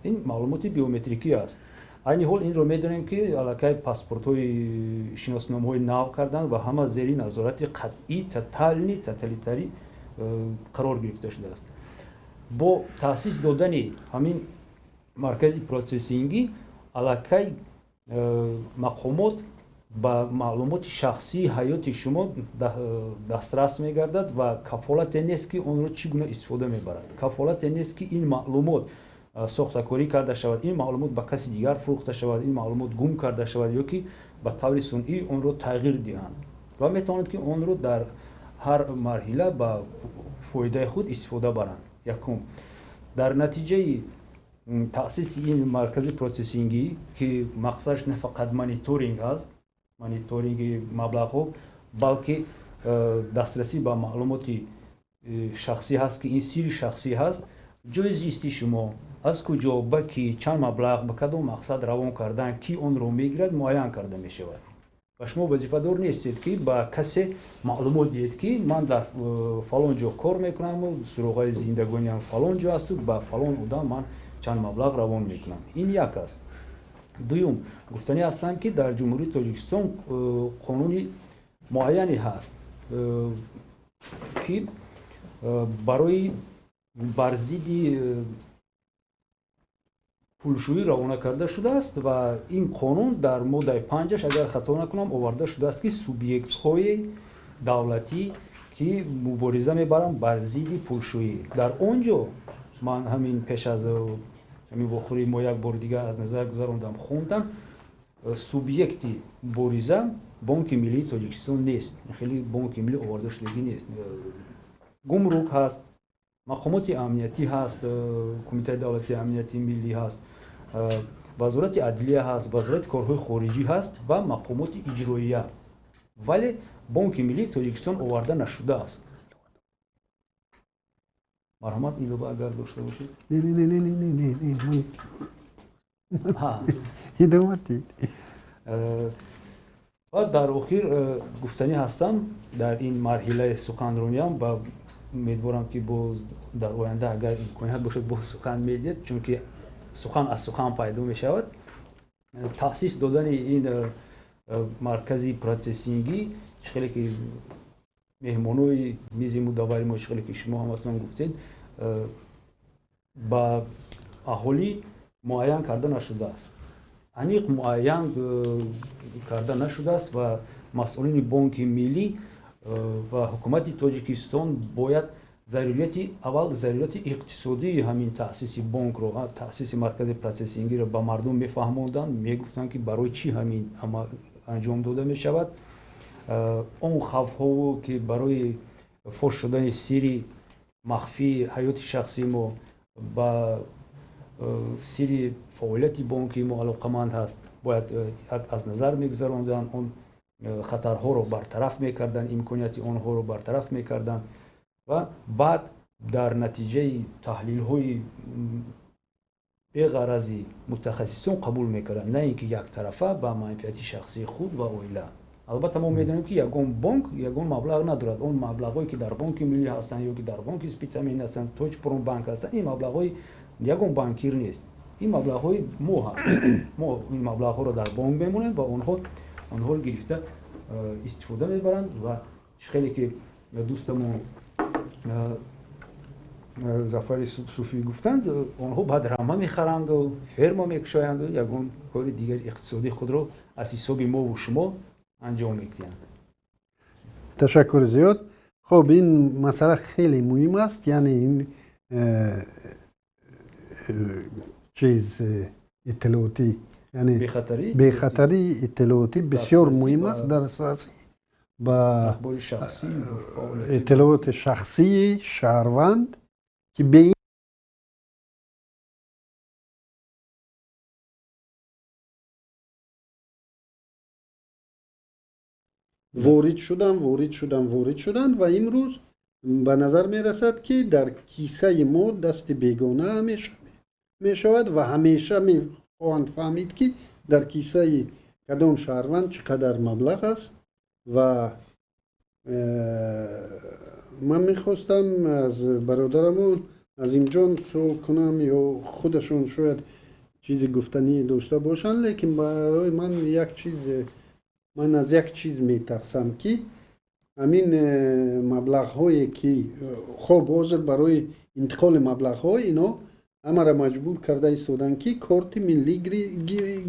ин маълумоти биометрикӣ аст. Айни ҳол инро медонем, ки аллакай паспортҳои, шиносномаҳои нав карданд ва ҳама зери назорати қатъӣ, тотальный, тоталитарӣ қарор гирифта шудааст. Бо таъсис додани ҳамин маркази процессингӣ аллакай мақомот ба маълумоти шахсии ҳаёти шумо дастрас мегардад ва кафолате нест, ки онро чӣ гуна истифода мебарад, кафолате нест, ки ин маълумот сохтакорӣ карда шавад, ин маълумот ба каси дигар фурӯхта шавад, ин маълумот гум карда шавад ё ки ба таври сунъӣ онро тағйир диҳанд ва метавонад, ки онро дар ҳар марҳила ба фоидаи худ истифода баранд. Якум, дар натиҷаи таъсиси ин маркази процессингӣ, ки мақсадаш на фақат мониторинг ҳаст, мониторинги маблағҳо, балки дастрасӣ ба маълумоти шахсӣ ҳаст, ки ин сирри шахсӣ ҳаст, ҷои зисти шумо, аз куҷо ба ки чанд маблағ, ба кадом мақсад равон кардан, кӣ онро мегирад, муайян карда мешавад. Ва шумо вазифадор нестед, ки ба касе маълумот диҳед, ки ман дар фалон ҷо кор мекунаму суроғаи зиндагониам фалон ҷо асту ба фалон одам ман чанд маблағ равон мекунам. Ин як аст. Дуюм, гуфтанӣ ҳастам, ки дар Ҷумҳурии Тоҷикистон қонуни муайяне ҳаст, ки барои бар зидди пулшӯӣ равона карда шудааст ва ин қонун дар моддаи 5-аш, агар хато накунам, оварда шудааст, ки субъектҳои давлатӣ, ки мубориза мебаранд бар зидди пулшӯӣ. Дар он ҷо ман ҳамин пеш аз ҳамин вохӯрии мо як бори дигар аз назар гузарондам, хондам, субъекти мубориза Бонки миллии Тоҷикистон нест, хеле Бонки миллӣ оварда шудагӣ нест. Гумрук ҳаст, мақомоти амниятӣ ҳаст, Кумитаи давлатии амнияти миллӣ ҳаст, Вазорати адлия ҳаст, Вазорати корҳои хориҷӣ ҳаст ва мақомоти иҷроия, вале Бонки миллии Тоҷикистон оварда нашудааст. Марҳамат, илова агар дошта бошед. Не, не, не, не, не, не, не, идома диҳед. Ва дар охир гуфтанӣ ҳастам, дар ин марҳилаи суханрониям, ва умедворам, ки боз дар оянда, агар имконият бошад, боз сухан медиҳед, чунки сухан аз сухан пайдо мешавад. Таъсис додани ин маркази процессингӣ, чӣ хеле ки меҳмонои мизи мудаввари мо, чӣ хеле ки шумо ҳаматон гуфтед, ба аҳолӣ муайян карда нашудааст, аниқ муайян карда нашудааст ва масъулини Бонки миллӣ ва ҳукумати Тоҷикистон бояд зарурияти, аввал зарурияти иқтисодии ҳамин таъсиси бонкро, таъсиси маркази процессингиро ба мардум мефаҳмонданд, мегуфтанд, ки барои чӣ ҳамин анҷом дода мешавад, он хавфҳово, ки барои фош шудани сирри махфии ҳаёти шахсии мо, ба сирри фаъолияти бонки мо алоқаманд ҳаст, бояд аз назар мегузаронданд, он хатарҳоро бартараф мекарданд, имконияти онҳоро бартараф мекарданд ва баъд дар натиҷаи таҳлилҳои беғарази мутахассисон қабул мекарданд, на ин ки яктарафа ба манфиати шахсии худ ва оила. Албатта, мо медонем, ки ягон бонк ягон маблағ надорад. Он маблағҳое, ки дар Бонки миллӣ ҳастанд ё ки дар бонки Спитамен ҳастанд, Тоҷпромбанк ҳастанд, ин маблағҳои ягон банкир нест, ин маблағҳои мо ҳаст. Мо ин маблағҳоро дар бонк мемонем ва онҳо онҳоро гирифта истифода мебаранд. Ва хеле ки дӯстамон Зафари Суфӣ гуфтанд, онҳо баъд рама мехаранду ферма мекушоянду ягон кори дигари иқтисодии худро аз ҳисоби мову шумо анҷом медиҳанд. Ташаккур зиёд. Хуб, ин масъала хеле муҳим аст, яъне ин чиз иттилоотӣ, яъне бехатарии иттилоотӣ бисёр муҳим аст, дастрасӣ ба иттилооти шахсии шаҳрванд, ки бе ворид шудан, ворид шудан, ворид шуданд ва имрӯз ба назар мерасад, ки дар кисаи мо дасти бегона мешавад ва ҳамеша мехоҳанд фаҳмид, ки дар кисаи кадом шаҳрванд чӣ қадар маблағ аст. Ва ман мехостам аз бародарамон Азимҷон суол кунам ё худашон шояд Чизи гуфтанӣ дошта бошанд, лекин барои ман як чиз, ман аз як чиз метарсам, ки ҳамин маблағҳое ки, хоб, ҳозир барои интиқоли маблағҳо ино ҳамаро маҷбур карда истоданд, ки корти миллӣ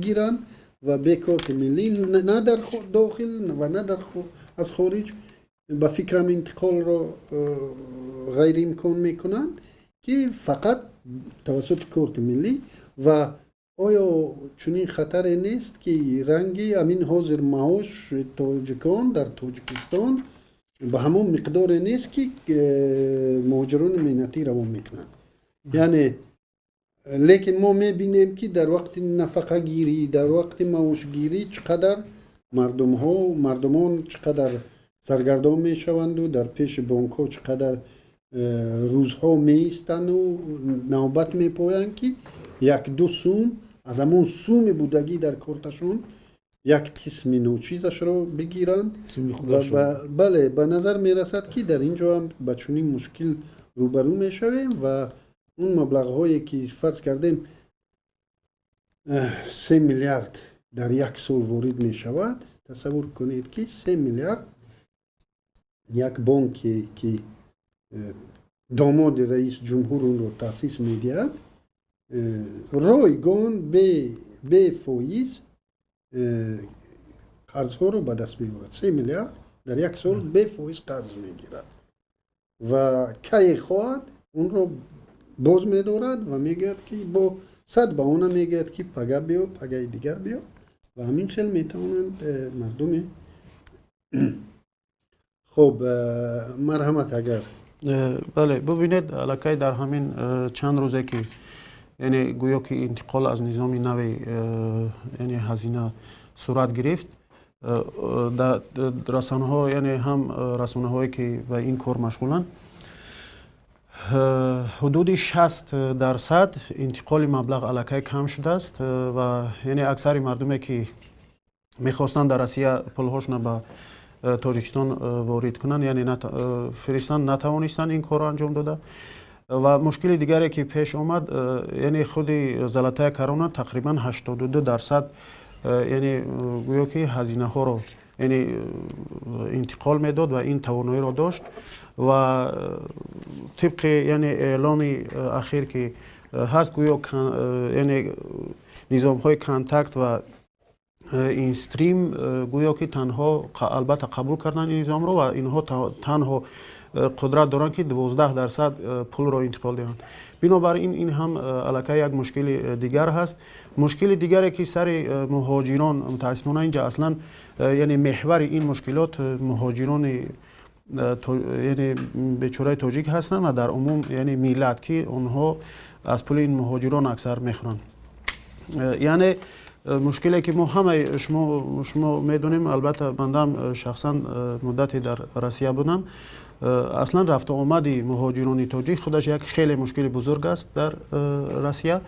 гиранд ва бе корти миллӣ на дар дохил ва на дар аз хориҷ, ба фикрам, интиқолро ғайриимкон мекунанд, ки фақат тавассути корти миллӣ. Ва оё чунин хатаре нест, ки ранги ҳамин ҳозир маош тоҷикон дар Тоҷикистон ба ҳамон миқдоре нест, ки муҳоҷирони меҳнатӣ равон мекунанд, яъне, лекин мо мебинем, ки дар вақти нафақагирӣ, дар вақти маошгирӣ чӣ қадар мардумҳо, мардумон чӣ қадар саргардон мешаванду дар пеши бонкҳо чӣ қадар рӯзҳо меистанду навбат мепоянд, ки як-ду сум аз ҳамон суми будагӣ дар корташон як қисми ночизашро бигиранд. Бале, ба назар мерасад, ки дар ин ҷо ҳам ба чунин мушкил рӯбарӯ мешавем ва он маблағҳое ки, фарз кардем, 3 миллиард дар як сол ворид мешавад, тасаввур кунед, ки 3 миллиард як бонке, ки домоди раис ҷумҳур онро таъсис медиҳад, ройгон бефоиз қарзҳоро ба даст меорад, 3 миллиард дар як сол бефоиз қарз мегирад ва кае хоҳад, онро боз медорад ва мегӯяд, ки бо сад баҳона мегӯяд, ки пага биё, пагаи дигар биё, ва ҳамин хел метавонанд мардуми. Хуб, марҳамат, агар Бале, бубинед, аллакай дар ҳамин чанд рӯзе, ки яъне гӯё ки интиқол аз низоми нави яъне ҳазина сурат гирифт, расонаҳо, яъне ҳам расонаҳое, ки ба ин кор машғуланд, ҳудуди 60% интиқоли маблағ аллакай кам шудааст ва яъне аксари мардуме, ки мехостанд дар Россия пулҳошона ба Тоҷикистон ворид кунанд, яъне фиристанд, натавонистанд ин корро анҷом дода. Ва мушкили дигаре, ки пеш омад, яъне худи «Золотая корона» тақрибан 82%, яъне гӯё ки ҳазинаҳоро, яъне интиқол медод ва ин тавоноиро дошт. Ва тибқи яъне эъломи ахир, ки ҳаст, гӯё яъне низомҳои «Контакт» ва «Инстрим» гӯё ки танҳо албатта қабул карданд ин низомро ва инҳо танҳо қудрат доранд, ки 12% пулро интиқол диҳанд. Бинобар ин, ин ҳам аллакай як мушкили дигар ҳаст. Мушкили дигаре, ки сари муҳоҷирон, мутаассифона, инҷа аслан яъне меҳвари ин мушкилот муҳоҷирони, яъне бечораи тоҷик ҳастанд ва дар умум яъне миллат, ки онҳо аз пули ин муҳоҷирон аксар мехӯранд. Яъне мушкиле, ки мо ҳамаи шумо медонем, албатта бандаам шахсан муддате дар Россия будам, аслан рафту омади муҳоҷирони тоҷик худаш як хеле мушкили бузург аст дар Россия.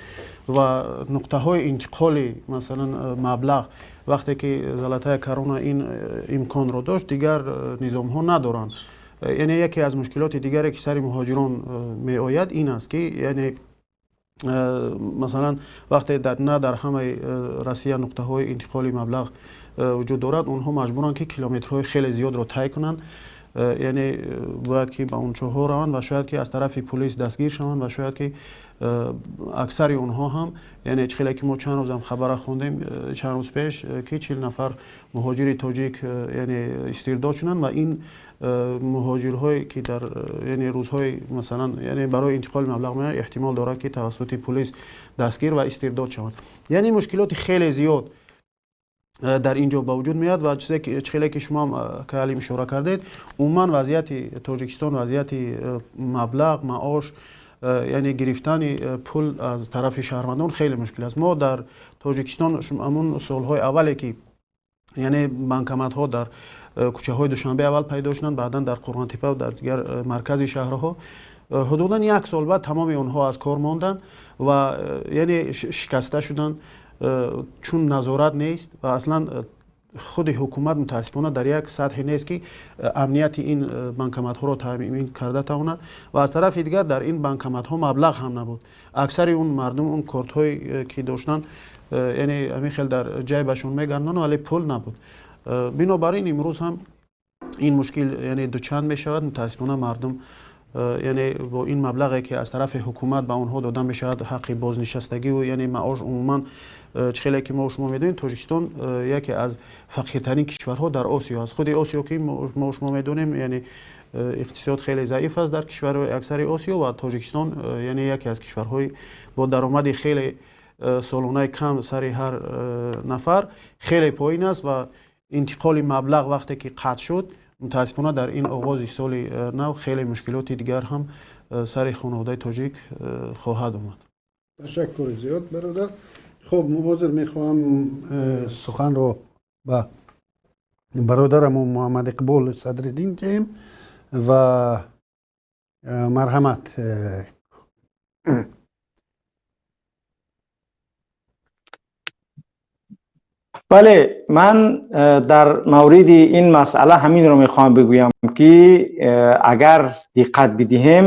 Ва нуқтаҳои интиқоли, масалан, маблағ, вақте ки «Золотая корона» ин имконро дошт, дигар низомҳо надоранд. Яъне яке аз мушкилоти дигаре, ки сари муҳоҷирон меояд, ин аст, ки яъне масалан вақте на дар ҳамаи Россия нуқтаҳои интиқоли маблағ вуҷуд дорад, онҳо маҷбуранд, ки километрҳои хеле зиёдро тай кунанд, яъне бояд ки ба ончоҳо раванд ва шояд ки аз тарафи пулис дастгир шаванд. Ва шояд ки аксари онҳо ҳам, яъне чӣ хеле ки мо чанд рӯзам хабара хондем, чанд рӯз пеш, ки 40 нафар муҳоҷири тоҷик яъне истирдод шуданд. Ва ин муҳоҷирҳое, ки дар яъне рӯзҳои, масалан, яъне барои интиқоли маблағ меоянд, эҳтимол дорад, ки тавассути пулис дастгир ва истирдод шаванд. Яъне мушкилоти хеле зиёд дар ин ҷо ба вуҷуд меояд. Ва чизе хеле ки шумо ҳам, Каалим, ишора кардед, умуман вазъияти Тоҷикистон, вазъияти маблағ, маош, яъне гирифтани пул аз тарафи шаҳрвандон хеле мушкил аст. Мо дар Тоҷикистон ҳамун солҳои аввале, ки яъне банкоматҳо дар кӯчаҳои Душанбе аввал пайдо шуданд, баъдан дар Қурғонтеппа ва дар дигар маркази шаҳрҳо, ҳудудан як сол баъд тамоми онҳо аз кор монданд ва яъне шикаста шуданд, чун назорат нест ва аслан Худи ҳукумат, мутаассифона, дар як сатҳе нест, ки амнияти ин банкоматҳоро таъмин карда тавонад. Ва аз тарафи дигар, дар ин банкоматҳо маблағ ҳам набуд. Аксари он мардум он кортҳое, ки доштанд, яъне ҳамин хел дар ҷайбашон мегардонанд, вале пул набуд. Бинобар ин имрӯз ҳам ин мушкил, яъне, дучанд мешавад. Мутаассифона, мардум, яъне, бо ин маблағе, ки аз тарафи ҳукумат ба онҳо дода мешавад, ҳаққи бознишастагиву, яъне, маош, умуман, чӣ хеле ки мо шумо медонем, Тоҷикистон яке аз фақиртарин кишварҳо дар Осиё аст. Худи Осиё, ки мо шумо медонем, яъне, иқтисод хеле заиф аст дар кишварҳои аксари Осиё ва Тоҷикистон, яъне, яке аз кишварҳои бо даромади хеле солонаи кам, сари ҳар нафар хеле поин аст. Ва интиқоли маблағ вақте ки қатъ шуд, мутаассифона, дар ин оғози соли нав хеле мушкилоти дигар ҳам сари хонаводаи тоҷик хоҳад омад. Ташаккури зиёд, бародар. Хуб, ҳозир мехоҳам суханро ба бародарамон Муҳаммад Иқбол Садриддин диҳем ва марҳамат. Бале, ман дар мавриди ин масъала ҳаминро мехоҳам бигӯям, ки агар диққат бидиҳем,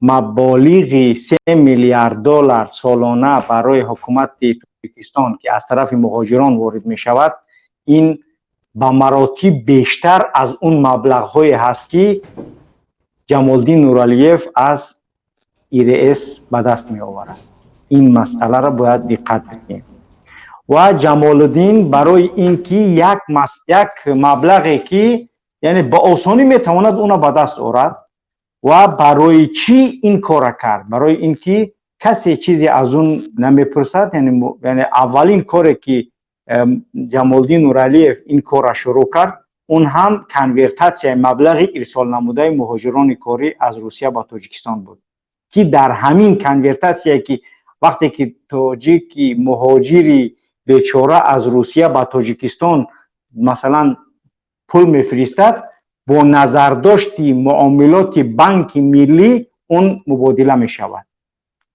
маболиғи 3 миллиард доллар солона барои ҳукумати Тоҷикистон, ки аз тарафи муҳоҷирон ворид мешавад, ин ба маротиб бештар аз он маблағҳое ҳаст, ки Ҷамолдин Нуралиев аз ИРС ба даст меоварад. Ин масъаларо бояд диққат бидиҳем. Ва Ҷамолиддин барои ин ки як маблағе, ки, яъне, ба осонӣ метавонад уна ба даст орад, ва барои чӣ ин кора кард? Барои ин ки касе чизе аз он намепурсад. Яъне, аввалин коре, ки Ҷамолиддин Нуралиев ин корра шурӯъ кард, он ҳам конвертатсияи маблағи ирсолнамудаи муҳоҷирони корӣ аз Русия ба Тоҷикистон буд, ки дар ҳамин конвертатсия, ки вақте ки тоҷики муҳоҷири бечора аз Русия ба Тоҷикистон, масалан, пул мефиристад, бо назардошти муомилоти Банки Миллӣ он мубодила мешавад.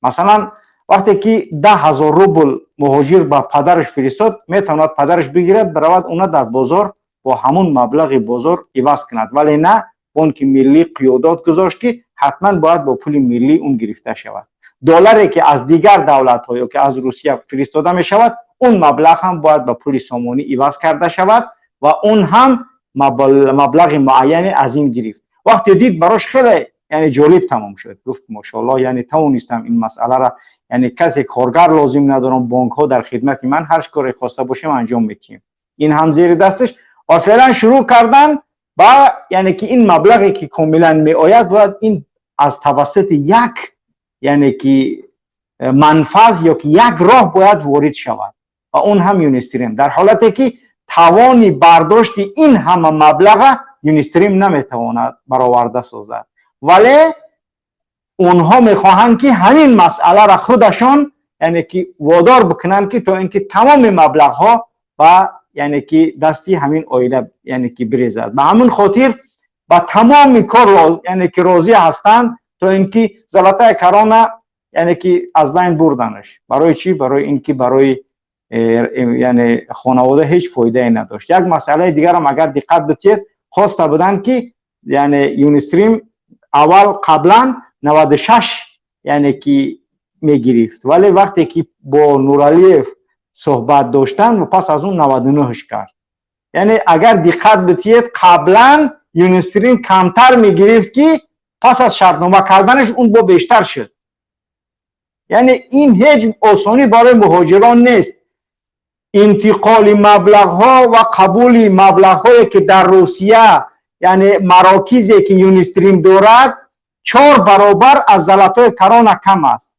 Масалан, вақте ки 10 000 рубл муҳоҷир ба падараш фиристод, метавонад падараш бигирад, биравад, уна дар бозор бо ҳамун маблағи бозор иваз кунад. Вале на, Бонки Миллӣ қиёдот гузошт, ки ҳатман бояд бо пули миллӣ он гирифта шавад. Долларе, ки аз дигар давлатҳо ё ки аз Русия фиристода мешавад, он маблағ ҳам бояд ба пули сомонӣ иваз карда шавад ва он ҳам маблағи муайяне аз ин гирифт. Вақте дид, барош хеле, яъне, ҷолиб тамом шуд. Гуфт: «Мошоаллоҳ, яъне, тавонистам ин масъалара, яъне, касе коргар лозим надорам, бонкҳо дар хидмати ман, ҳар коре хоста бошем, анҷом медиҳем». Ин ҳам зери дасташ ва феълан шурӯъ кардан ба, яъне, ки ин маблағе, ки комилан меояд, бояд ин аз тавассути як, яъне ки, манфаз ё ки як роҳ бояд ворид шавад ва он ҳам Юнистрим. Дар ҳолате ки тавони бардошти ин ҳама маблаға Юнистрим наметавонад бароварда созад, вале онҳо мехоҳанд, ки ҳамин масъаларо худашон, яъне ки, водор бикунанд, ки то ин ки тамоми маблағҳо ба, яъне ки, дасти ҳамин оила, яъне ки, бирезад. Ба ҳамин хотир ба тамоми кор, яъне ки, розӣ ҳастанд, то ин ки золотая корона, яъне ки, аз байн бурданаш. Барои чӣ? Барои ин ки барои яъне, хонавода ҳеҷ фоидае надошт. Як масъалаи дигарам агар диққат битиҳед, хоста буданд, ки, яъне, Юнистрим аввал қаблан 96, яъне ки, мегирифт, вале вақте ки бо Нуралиев суҳбат доштанд ва пас аз он 99 кард. Яъне, агар диққат битиҳед, қаблан Юнистрим камтар мегирифт, ки пас аз шартнома карданаш он бо бештар шуд. Яъне, ин ҳеҷ осонӣ барои муҳоҷирон нест. Интиқоли маблағҳо ва қабули маблағҳое, ки дар Русия, яъне, марокизе, ки Юнистрим дорад, чор баробар аз золотая корона кам аст.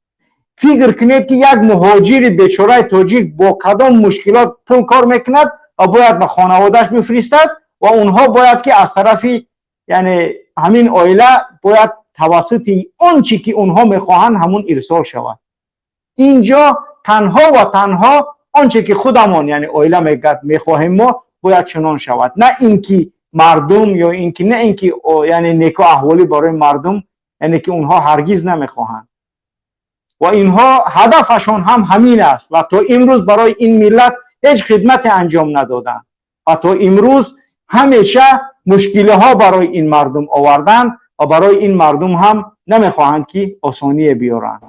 Фикр кунед, ки як муҳоҷири бечораи тоҷик бо кадом мушкилот пул кор мекунад ва бояд ба хонаводааш мефиристад ва онҳо бояд ки аз тарафи, яъне, ҳамин оила бояд тавассути он чӣ ки онҳо мехоҳанд, ҳамун ирсол шавад. Инҷо танҳо ва танҳо он че ки худамон, яъне, оила мегӯяд, мехоҳем мо, бояд чунон шавад, на ин ки мардум ё ин ки на ин ки, яъне, неку аҳволӣ барои мардум, яъне ки, онҳо ҳаргиз намехоҳанд. Ва инҳо ҳадафашон ҳам ҳамин аст ва то имрӯз барои ин миллат ҳеҷ хидмате анҷом надоданд. Ва то имрӯз ҳамеша мушкилиҳо барои ин мардум оварданд ва барои ин мардум ҳам намехоҳанд, ки осоние биёранд.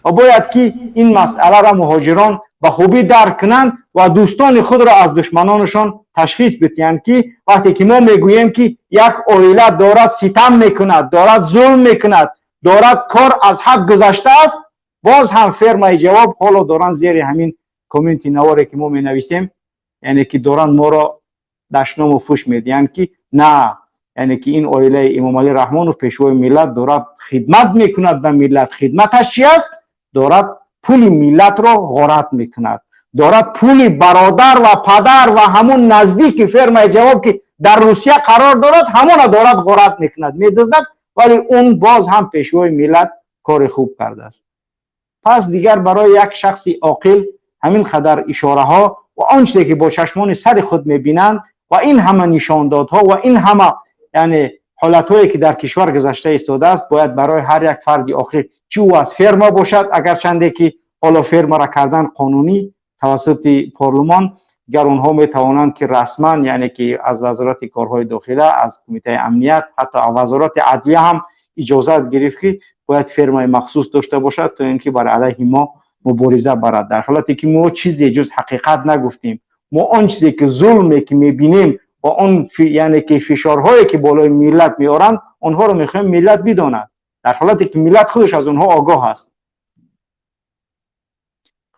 Ва бояд, ки ин масъаларо муҳоҷирон ба хубӣ дарк кунанд ва дӯстони худро аз душманонашон ташхис бидиҳанд, ки вақте ки мо мегӯем, ки як оила дорад ситам мекунад, дорад зулм мекунад, дорад кор аз ҳад гузаштааст, боз ҳам фермаи ҷавоб ҳоло доранд зери ҳамин комменти наворе, ки мо менависем, яъне ки доранд моро дашному фӯш медиҳанд, ки на, яъне ки ин оилаи Эмомалӣ Раҳмонов, пешвои миллат, дорад хидмат мекунад ба миллат. Хидматаш чи аст? Дорад пули миллатро ғорат мекунад, дорад пули бародар ва падар ва ҳамун наздики фермаи ҷавоб, ки дар Русия қарор дорад, ҳамона дорад ғорат мекунад, медуздад. Вале он боз ҳам пешвои миллат кори хуб кардааст. Пас дигар барои як шахси оқил ҳамин қадар ишораҳо ва он чизе, ки бо чашмони сари худ мебинанд, ва ин ҳама нишондодҳо ва ин ҳама, яъне, ҳолатҳое, ки дар кишвар гузашта истодааст, бояд барои ҳар як фарди оқил, чӣ ӯ аз ферма бошад, агарчанде ки ҳоло фермара кардан қонунӣ тавассути парлумон, дигар онҳо метавонанд, ки расман, яъне ки аз Вазорати корҳои дохила, аз Кумитаи амният, ҳатто аз Вазорати адлия ҳам иҷозат гирифт, ки бояд фермаи махсус дошта бошад, то ин ки бар алайҳи мо мубориза барад, дар ҳолате ки мо чизе ҷуз ҳақиқат нагуфтем. Мо он чизе ки зулме ки мебинем ва он, яъне ки, фишорҳое, ки болои миллат меоранд, онҳоро мехоҳем миллат бидонад, дар ҳолате ки миллат худаш аз онҳо огоҳ аст.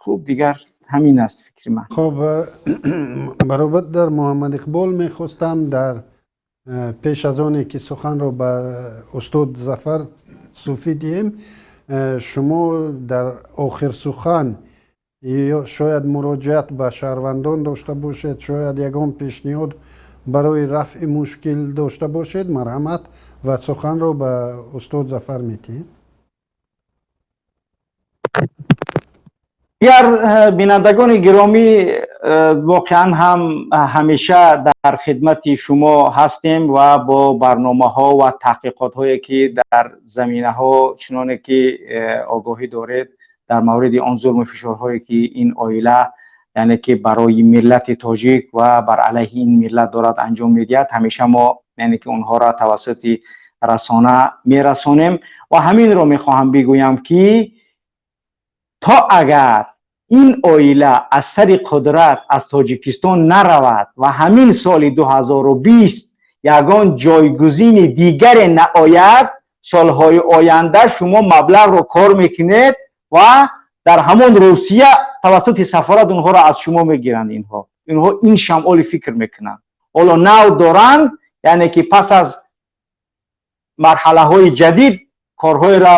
Хуб, дигар ҳамин аст фикри ман. Хуб, бародар Муҳаммад Иқбол, мехостам дар пеш аз оне ки суханро ба устод Зафар Суфӣ диҳем, шумо дар охир сухан ё шояд муроҷиат ба шаҳрвандон дошта бошед, шояд ягон пешниҳод барои рафъи мушкил дошта бошед. Марҳамат, ва суханро ба устод Зафар медиҳем. Дигар бинандагони гиромӣ, воқеан ҳам ҳамеша дар хидмати шумо ҳастем ва бо барномаҳо ва таҳқиқотҳое, ки дар заминаҳо, чуноне ки огоҳӣ доред, дар мавриди он зулму фишорҳое, ки ин оила, яъне ки, барои миллати тоҷик ва бар алайҳи ин миллат дорад анҷом медиҳад, ҳамеша мо, яъне ки, онҳоро тавассути расона мерасонем. Ва ҳаминро мехоҳам бигӯям, ки то агар ин оила аз сари қудрат аз Тоҷикистон наравад ва ҳамин соли 2020 ягон ҷойгузини дигаре наояд, солҳои оянда шумо маблағро кор мекунед ва дар ҳамон Русия тавассути сафорат онҳоро аз шумо мегиранд. Инҳо ин шамъоли фикр мекунанд, ҳоло нав доранд, яъне ки, пас аз марҳалаҳои ҷадид корҳоеро,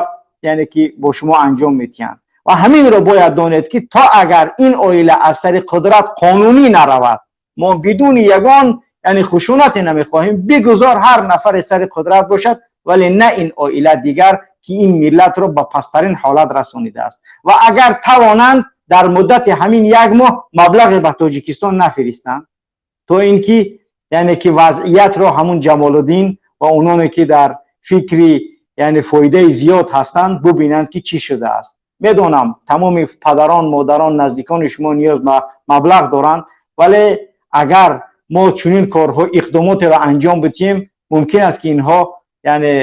яъне ки, бо шумо анҷом медиҳанд. Ва ҳаминро бояд донед, ки то агар ин оила аз сари қудрат қонунӣ наравад, мо бидуни ягон, яъне, хушунате намехоҳем, бигузор ҳар нафаре сари қудрат бошад, вале на ин оила дигар, ки ин миллатро ба пасттарин ҳолат расонидааст. Ва агар тавонанд, дар муддати ҳамин як моҳ маблағе ба Тоҷикистон нафиристанд, то ин ки, яъне ки, вазъиятро ҳамун Ҷамолуддин ва ононе, ки дар фикри, яъне, фоидаи зиёд ҳастанд, бубинанд, ки чӣ шудааст. Медонам, тамоми падарон, модарон, наздикони шумо ниёз ба маблағ доранд, вале агар мо чунин корҳо, иқдомотеро анҷом бидиҳем, мумкин аст, ки инҳо, яъне,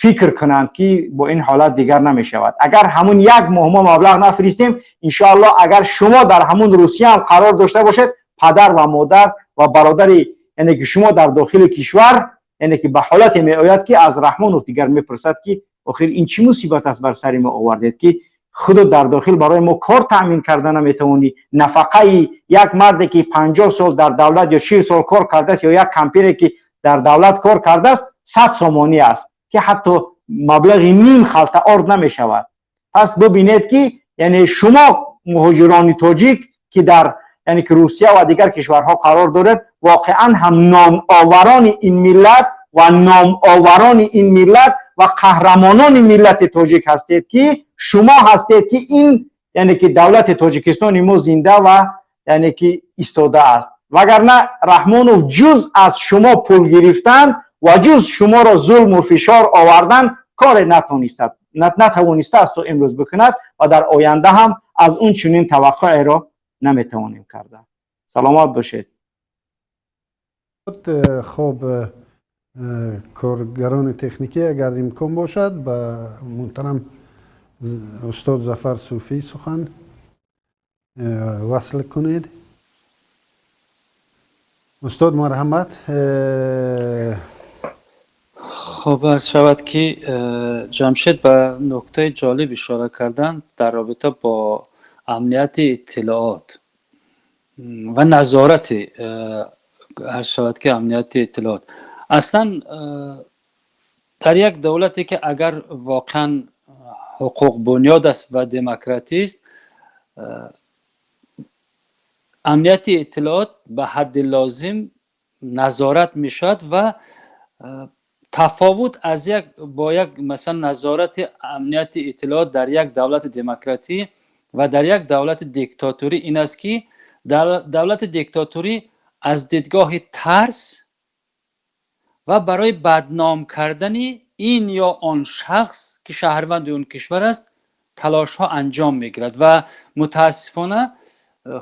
фикр кунанд, ки бо ин ҳолат дигар намешавад. Агар ҳамун як моҳ мо маблағ нафиристем, иншоаллоҳ, агар шумо дар ҳамун Русия ҳам қарор дошта бошед, падар ва модар ва бародари, яъне ки, шумо дар дохили кишвар, яъне ки, ба ҳолате меояд, ки аз Раҳмонов дигар мепурсад, ки охир ин чӣ мусибат аст бар сари мо овардед, ки худо дар дохил барои мо кор таъмин карда наметавонӣ? Нафақаи як марде, ки 50 сол дар давлат ё 60 сол кор кардааст, ё як кампире, ки дар давлат кор кардааст, 100 сомонӣ аст, ки ҳатто маблағи ним халта орд намешавад. Пас бубинед, ки, яъне, шумо муҳоҷирони тоҷик, ки дар, яъне ки, Русия ва дигар кишварҳо қарор доред, воқеан ҳам номоварони ин миллат ва номоварони ин миллат ва қаҳрамонони миллати тоҷик ҳастед, ки шумо ҳастед, ки ин, яъне ки, давлати Тоҷикистони мо зинда ва, яъне ки, истодааст. Вагарна Раҳмонов ҷуз аз шумо пул гирифтан ва ҷуз шуморо зулму фишор овардан коре натавонистааст то имрӯз бикунад ва дар оянда ҳам аз он чунин таваққуъеро наметавонем карда. Саломат бошед. Хоб, коргарони техникӣ, агар имкон бошад, ба муҳтарам устод Зафар Суфӣ сухан васл кунед. Устод, марҳамат. Хуб, عرض شود که جمشید به نکته جالب اشاره کردن در رابطه با امنیت اطلاعات و نظارت. عرض شود که امنیت اطلاعات اصلا در یک دولتی که اگر واقعا حقوق بنیاد است و دموکراتی است، امنیت اطلاعات به حد لازم نظارت میشد و تفاوت از یک با یک مثلا نظارت امنیت اطلاعات در یک دولت دموکراتی و در یک دولت دیکتاتوری این است که در دولت دیکتاتوری از دیدگاه ترس و برای بدنام کردن این یا آن شخص که شهروند اون کشور است تلاش ها انجام میگیرد و متاسفانه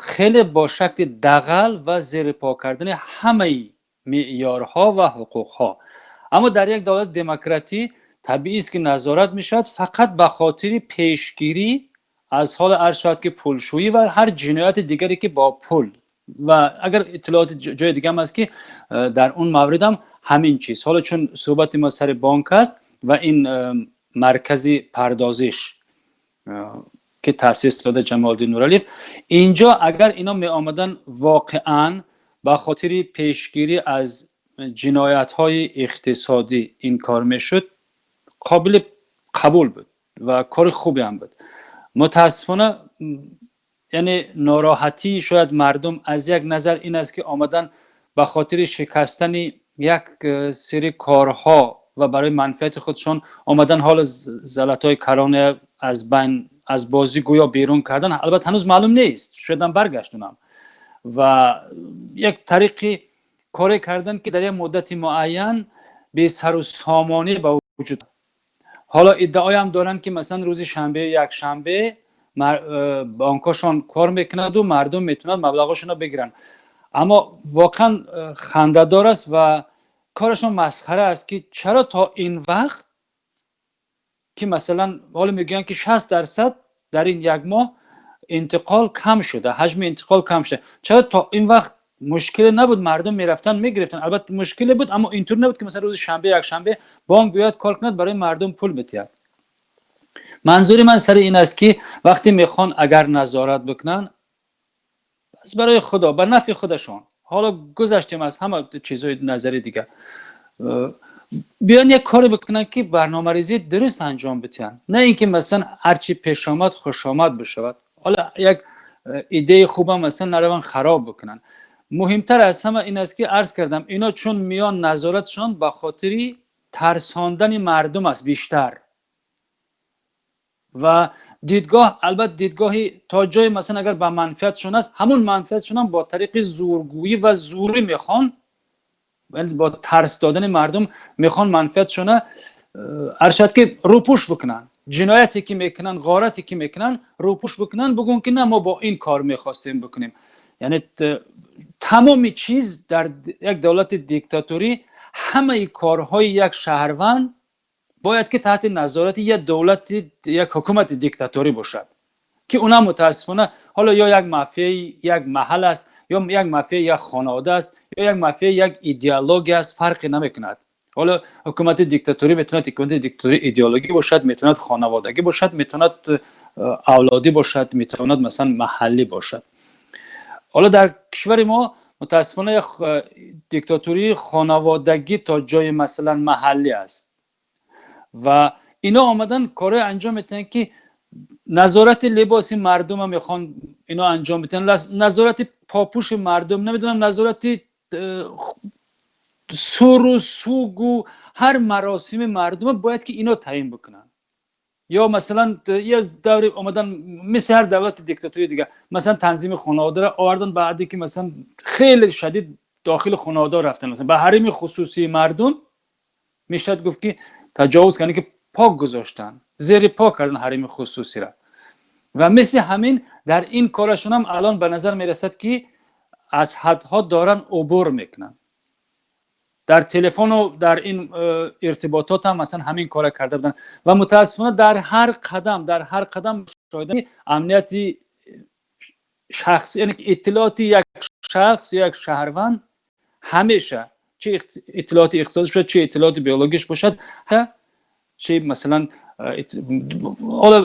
خیلی با شکل دغل و زیر پا کردن همه معیارها و حقوقها. اما در یک دولت دموکراتی طبیعی است که نظارت میشود، فقط به خاطر پیشگیری از حال عرض شود که پولشویی و هر جنایت دیگری که با پول و اگر اطلاعات جای دیگه هم است که در اون مورد هم همین چیز. حالا چون صحبت ما سر بانک است و این مرکزی پردازش که تاسیس داده جمال‌الدین نورالیف، اینجا اگر اینا می آمدن واقعا به خاطر پیشگیری از جنایت های اقتصادی این کار میشد، قابل قبول بود و کار خوبی هم بود. متاسفانه یعنی ناراحتی شاید مردم از یک نظر این است که آمدن به خاطر شکستن یک سری کارها و برای منفعت خودشان آمدن حال زلط‌های کرانه از بین از بازی گویا بیرون کردن. البته هنوز معلوم نیست، شاید هم برگشتونم و یک طریقی کاری کردن که در یک مدت معین به سر و سامانی به وجود. حالا ادعای هم دارن که مثلا روز شنبه، یک شنبه بانکاشان کار میکند و مردم میتونن مبلغشون رو بگیرن، اما واقعا خنده‌دار است و کارشان مسخره است که چرا تا این وقت که مثلا حالا میگن که 60% در این یک ماه انتقال کم شده، حجم انتقال کم شده، چرا تا این وقت مشکل نبود؟ مردم میرفتن میگرفتن. البته مشکل بود اما اینطور نبود که مثلا روز شنبه، یک شنبه بانک بیاد کار کند برای مردم پول بتید. منظور من سر این است که وقتی میخوان اگر نظارت بکنن، پس برای خدا به نفع خودشان، حالا گذشتیم از همه چیزهای نظری دیگه، بیان یک کاری بکنن که برنامه ریزی درست انجام بدن، نه اینکه مثلا هرچی پیش آمد خوش آمد بشود. حالا یک ایده خوبم مثلا نروان خراب بکنن. مهمتر از همه این است که عرض کردم اینا چون میان نظارتشان به خاطر ترساندن مردم است بیشتر و دیدگاه، البته دیدگاهی تا جای مثلا اگر به منفعتشون است، همون منفعتشون هم با طریق زورگویی و زوری میخوان، یعنی با ترس دادن مردم میخوان منفعتشون ارشد که روپوش بکنن، جنایتی که میکنن، غارتی که میکنن روپوش بکنن، بگن که نه ما با این کار میخواستیم بکنیم. یعنی تمام چیز در یک دولت دیکتاتوری همه کارهای یک شهروند باید که تحت نظارت یک دولت، یک حکومت دیکتاتوری باشد که اونا متاسفانه حالا یا یک مافیای یک محل است، یا یک مافیای یک خانواده است، یا یک مافیای یک ایدئولوژی است، فرقی نمیکند. حالا حکومت دیکتاتوری میتواند حکومت دیکتاتوری ایدئولوژی باشد، میتواند خانوادگی باشد، میتواند اولادی باشد، میتواند مثلا محلی باشد. حالا در کشور ما متاسفانه یک دیکتاتوری خانوادگی تا جای مثلا محلی است و اینا آمدن کارهای انجام میتن که نظارت لباس مردم هم میخوان اینا انجام میتن، نظارت پاپوش مردم، نمیدونم نظارت سور و سوگ و هر مراسم مردم باید که اینا تعیین بکنن. یا مثلا یه دوری آمدن مثل هر دولت دیکتاتوری دیگه، مثلا تنظیم خانواده را آوردن، بعدی که مثلا خیلی شدید داخل خانواده رفتن، مثلا به حریم خصوصی مردم میشد گفت که تجاوز کردن، که پاک گذاشتن، زیر پا کردن حریم خصوصی را. و مثل همین در این کارشون هم الان به نظر میرسد که از حدها دارن عبور میکنن. Дар телефону дар ин иртиботот ҳам масалан ҳамин кора карда буданд ва мутаассифона дар ҳар қадам мушоҳида амнияти шахс, яъне иттилооти як шахс, як шаҳрванд ҳамеша, чи иттилооти иқтисодиш бошад, чи иттилооти биологиш бошад, чи масалан ҳоло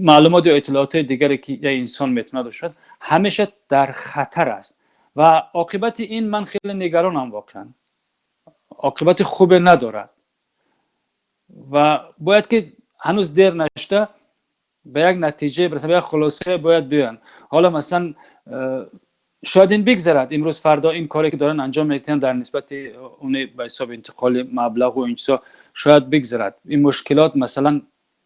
маълумот ё иттилоотҳои дигаре, ки як инсон метавонад дошта, ҳамеша дар хатар аст. Ва оқибати ин ман хеле нигаронам, воқеан оқибати хубе надорад ва бояд ки ҳанӯз дер нашуда ба як натиҷае бирасанд, ба як хулосае бояд биёянд. Ҳоло масалан шояд ин бигзарад имрӯз, фардо, ин коре ки доранд анҷом медиҳанд дар нисбати уни ба ҳисоби интиқоли маблағу ин чизо, шояд бигзарад, ин мушкилот масалан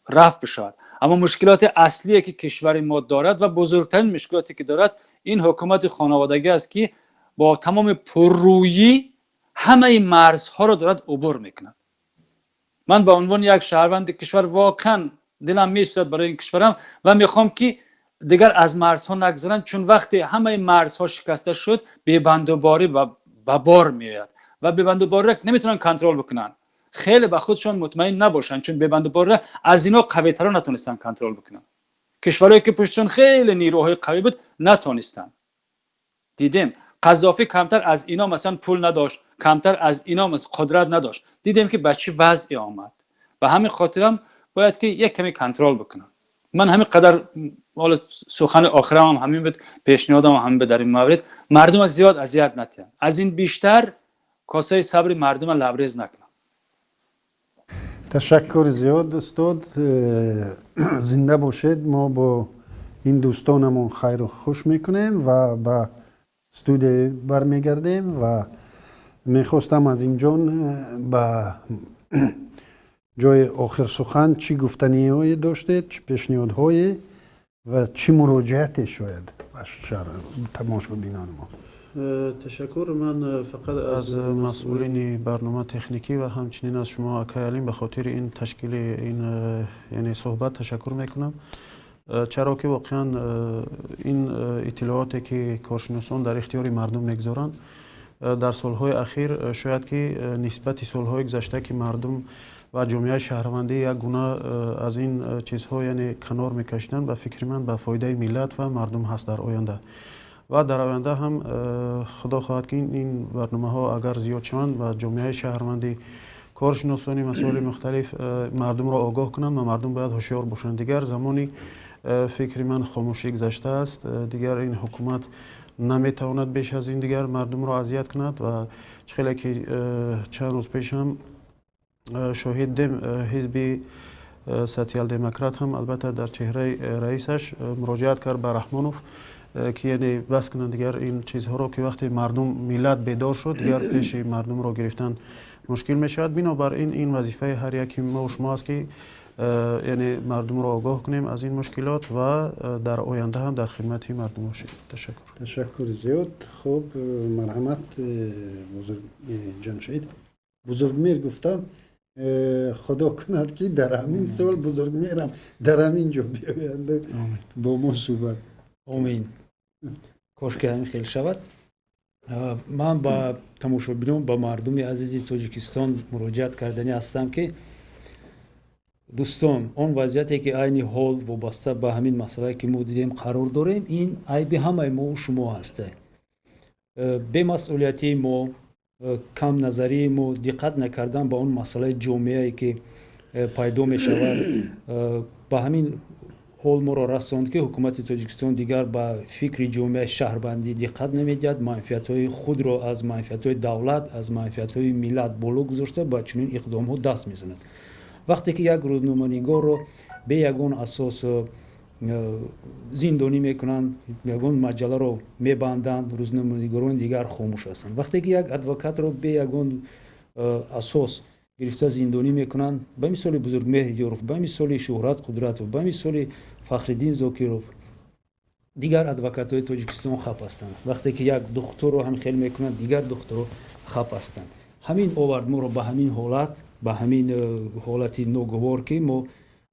рафъ бишавад. Аммо мушкилоти аслие, ки кишвари мо дорад, ва бузургтарин мушкилоте, ки дорад, ин ҳукумати хонаводагӣ аст, ки бо тамоми пуррӯйӣ ҳамаи марзҳоро дорад убур мекунад. Ман ба унвони як шаҳрванди кишвар воқеан дилам месӯзад барои ин кишварам ва мехоҳам, ки дигар аз марзҳо нагзаранд, чун вақте ҳамаи марзҳо шикаста шуд, бебандуборӣ ба бор меояд ва бебандубориро наметавонанд контрол бикунанд. Хеле ба худшон мутмаин набошанд, чун бебандубориро аз ино қавитаро натонистанд контрол бикунанд. Кишварое, ки пуштшон хеле нерӯҳои қавӣ буд, натонистанд. Дидем, Қаззофӣ камтар аз ино масалан пул надошт, камтар аз ино қудрат надошт, дидем, ки ба чӣ вазъе омад. Ба ҳамин хотирам бояд ки як каме контрол бикунанд. Ман ҳамин қадар, ҳоло сухани охирамам ҳамин буд, пешниҳодам ҳамин буд: дар ин маврид мардума зиёд азият натиҳанд, аз ин бештар косаи сабри мардума лабрез накунанд. Ташаккур зиёд, устод, зинда бошед. Мо бо ин дӯстонамон хайру хуш мекунем ва ба студия бармегардем. Ва мехостам аз инҷон ба ҷои охир сухан чӣ гуфтаниҳое доштед, чӣ пешниҳодҳое ва чӣ муроҷиате шояд ба тамошобинони мо. Ташаккур. Ман фақат аз масъулини барнома техникӣ ва ҳамчунин аз шумо, акай Алим, ба хотири ин ташкили ин, яъне суҳбат, ташаккур мекунам, чаро ки воқеан ин иттилооте, ки коршиносон дар ихтиёри мардум мегузоранд дар солҳои ахир, шояд ки нисбати солҳои гузашта, ки мардум ва ҷомеаи шаҳрвандӣ як гуна аз ин чизҳо, яъне канор мекашиданд, ба фикри ман, ба фоидаи миллат ва мардум ҳаст дар оянда. Ва дар оянда ҳам, худо хоҳад, ки ин барномаҳо агар зиёд шаванд ва ҷомеаи шаҳрвандӣ, коршиносони масоили мухталиф мардумро огоҳ кунанд ва мардум бояд ҳушёр бошанд. Дигар замони, фикри ман, хомӯшӣ гузаштааст. Дигар ин ҳукумат наметавонад беш аз ин дигар мардумро азият кунад. Ва чӣ хеле ки чанд рӯз пеш ҳам шоҳид дем, ҳизби Социал-демократ ҳам албатта дар чеҳраи раисаш муроҷиат кард ба Раҳмонов, ки яъне бас кунанд дигар ин чизҳоро, ки вақте мардум, миллат бедор шуд, дигар пеши мардумро гирифтан мушкил мешавад. Бинобар ин, ин вазифаи ҳар яки мо шумо аст, ки яъне мардумро огоҳ кунем аз ин мушкилот ва дар оянда ҳам дар хидмати мардум бошем. Ташаккур. Ташаккур зиёд. Хуб, марҳамат, бузург Ҷамшед. Бузургмер гуфтам, худо кунад, ки дар ҳамин сол Бузургмерам дар ҳамин ҷо биёянд, бо мо суҳбат. Омин, кошки ҳамин хел шавад. Ман ба тамошобинон, ба мардуми азизи Тоҷикистон муроҷиат карданӣ ҳастам, ки дӯстон, он вазъияте, ки айни ҳол вобаста ба ҳамин масъалае, ки мо дидем, қарор дорем, ин айби ҳамаи мову шумо ҳаста. Бемасъулиятии мо, камназарии мо, диққат накардан ба он масъалаи ҷомеае, ки пайдо мешавад, ба ҳамин ҳол моро расонд, ки ҳукумати Тоҷикистон дигар ба фикри ҷомеаи шаҳрбандӣ диққат намедиҳад, манфиатҳои худро аз манфиатҳои давлат, аз манфиатҳои миллат боло гузошта, ба чунин иқдомҳо даст мезанад. Вақте ки як рӯзноманигорро бе ягон асос зиндонӣ мекунанд, ягон маҷалларо мебанданд, рӯзноманигорони дигар хомӯш ҳастанд. Вақте ки як адвокатро бе ягон асос гирифта зиндонӣ мекунанд, ба мисоли Бузургмеҳр Ёров, ба мисоли Шӯҳрат Қудратов, ба мисоли Фахриддин Зокиров, дигар адвокатҳои Тоҷикистон хап ҳастанд. Вақте ки як духтурро ҳам хел мекунанд, дигар духтурро хап ҳастанд. Ҳамин овард моро ба ҳамин ҳолат, ба ҳамин ҳолати ногувор, ки мо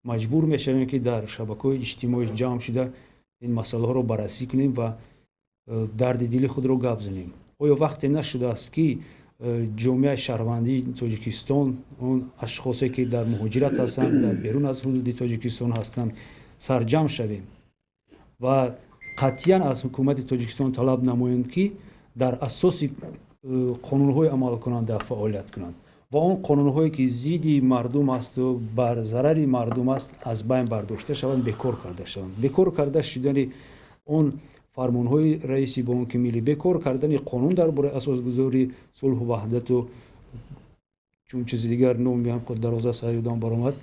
маҷбур мешавем, ки дар шабакаҳои иҷтимоӣ ҷамъ шуда ин масъалаҳоро баррасӣ кунем ва дарди дили худро гап занем. Оё вақте нашудааст, ки Ҷомеаи шаҳрвандии Тоҷикистон, он ашхосе, ки дар муҳоҷират ҳастанд, дар берун аз ҳудуди Тоҷикистон ҳастанд, сарҷамъ шавем ва қатъиян аз ҳукумати Тоҷикистон талаб намоем, ки дар асоси қонунҳои амалкунанда фаъолият кунанд ва он қонунҳое, ки зидди мардум асту бар зарари мардум аст, аз байн бардошта шаванд, бекор карда шаванд. Бекор карда шудани он фармонҳои раиси Бонки Миллӣ, бекор кардани қонун дар бораи асосгузори сулҳу ваҳдату чун чизи дигар, номиам дароза саёдам баромад.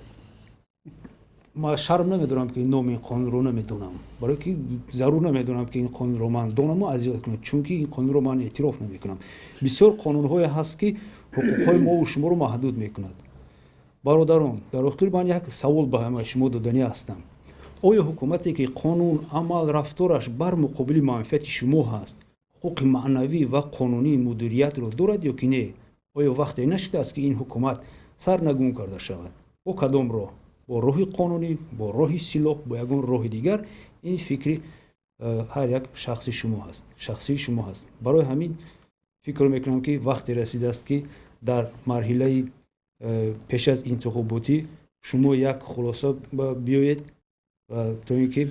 Ман шарм намедорам, ки номи ин қонунро намедонам, барое ки зарур намедонам, ки ин қонунро ман донаму аз ёд кунам, чунки ин қонунро ман эътироф намекунам. Бисёр қонунҳое ҳаст, ки ҳуқуқҳои мову шуморо маҳдуд мекунад. Бародарон, дар охир ман як савол ба ҳамаи шумо доданӣ ҳастам: оё ҳукумате, ки қонун, амал, рафтораш бар муқобили манфиати шумо ҳаст, ҳуқуқи маънавӣ ва қонунии мудириятро дорад ё ки не? Оё вақте нашудааст, ки ин ҳукумат сарнагун карда шавад? Бо кадом роҳ? Бо роҳи қонунӣ, бо роҳи силоҳ, бо ягон роҳи дигар? Ин фикри ҳар як шахси шумо ҳаст, шахсии шумо ҳаст. Барои ҳамин фикр мекунам, ки вақте расидааст, ки дар марҳилаи пеш аз интихоботӣ шумо як хулоса биёед, то ин ки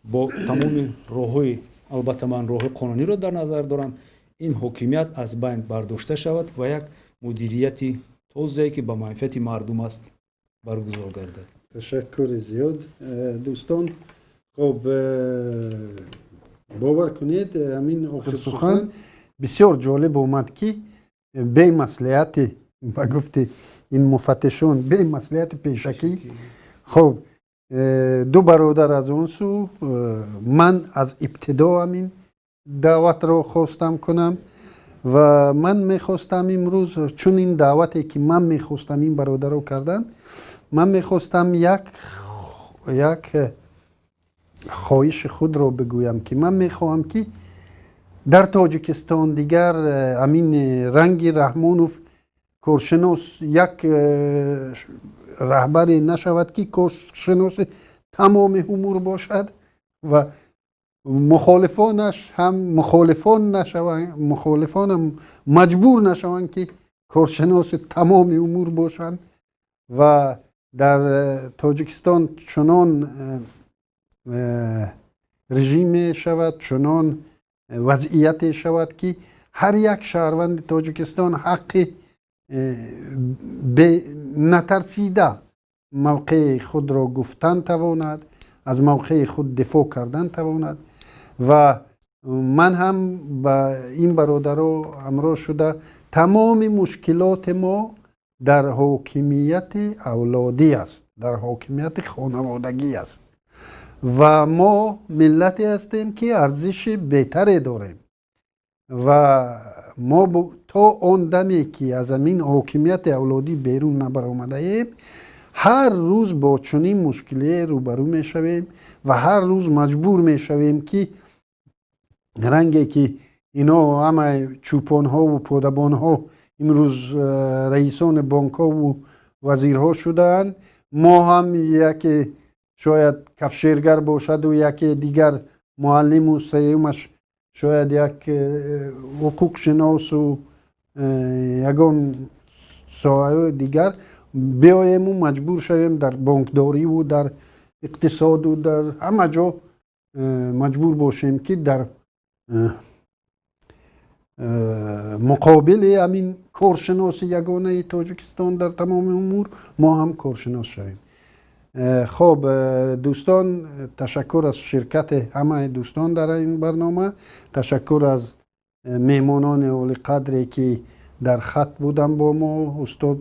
бо тамоми роҳҳои, албатта ман роҳи қонуниро дар назар дорам, ин ҳокимият аз байн бардошта шавад ва як мудирияти тозае, ки ба манфиати мардум аст, баргузор гардад. Ташаккури зиёд, дӯстон. Хуб, бовар кунед, ҳамин охир сухан бисёр ҷолиб омад, ки бемаслиҳати, ба гуфти ин муфаттишон, бемаслиҳати пешакӣ. Хуб, ду бародар аз он сӯ, ман аз ибтидо ҳамин даъватро хостам кунам ва ман мехостам имрӯз чун ин даъвате, ки ман мехостам, ин бародаро карданд, ман мехостам як хоҳиши худро бигӯям, ки ман мехоҳам, ки дар Тоҷикистон дигар ҳамин ранги Раҳмонов коршинос як раҳбаре нашавад, ки коршиноси тамоми умур бошад ва мухолифонаш ҳам мухолифон нашаванд, мухолифонам маҷбур нашаванд, ки коршиноси тамоми умур бошанд. Ва дар Тоҷикистон чунон режиме шавад, чунон вазъияте шавад, ки ҳар як шаҳрванди Тоҷикистон ҳаққи натарсида мавқеи худро гуфтан тавонад, аз мавқеи худ дифоъ кардан тавонад. Ва ман ҳам ба ин бародаро ҳамроҳ шуда, тамоми мушкилоти мо дар ҳокимияти авлодӣ аст, дар ҳокимияти хонаводагӣ аст ва мо миллате ҳастем, ки арзиши беҳтаре дорем. Ва мо то он даме, ки аз ҳамин ҳокимияти авлодӣ берун набаромадаем, ҳар рӯз бо чунин мушкилие рӯбарӯ мешавем ва ҳар рӯз маҷбур мешавем, ки ранге ки ино ҳама чӯпонҳову подабонҳо имрӯз раисони бонкҳову вазирҳо шудаанд, мо ҳам яке шояд кафшергар бошаду яке дигар муаллиму сеюмаш шояд як ҳуқуқшиносу ягон соҳаҳои дигар биёему маҷбур шавем дар бонкдориву дар иқтисоду дар ҳама ҷо маҷбур бошем, ки дар муқобили ҳамин коршиноси ягонаи Тоҷикистон дар тамоми умур мо ҳам коршинос шавем. Хоб, дӯстон, ташаккур аз ширкати ҳамаи дӯстон дар ин барнома, ташаккур аз меҳмонони олиқадре, ки дар хат буданд бо мо: устод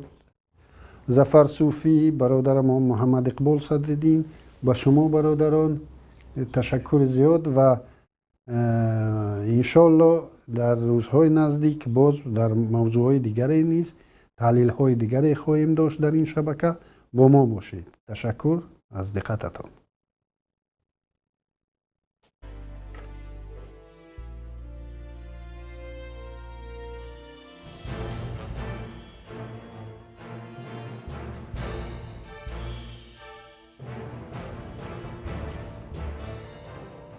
Зафар Суфӣ, бародарамон Муҳаммад Иқбол Садриддин. Ба шумо, бародарон, ташаккури зиёд ва иншоалло дар рӯзҳои наздик боз дар мавзӯъҳои дигаре низ таҳлилҳои дигаре хоҳем дошт дар ин шабака. Бо мо бошед. Ташаккур аз диққататон.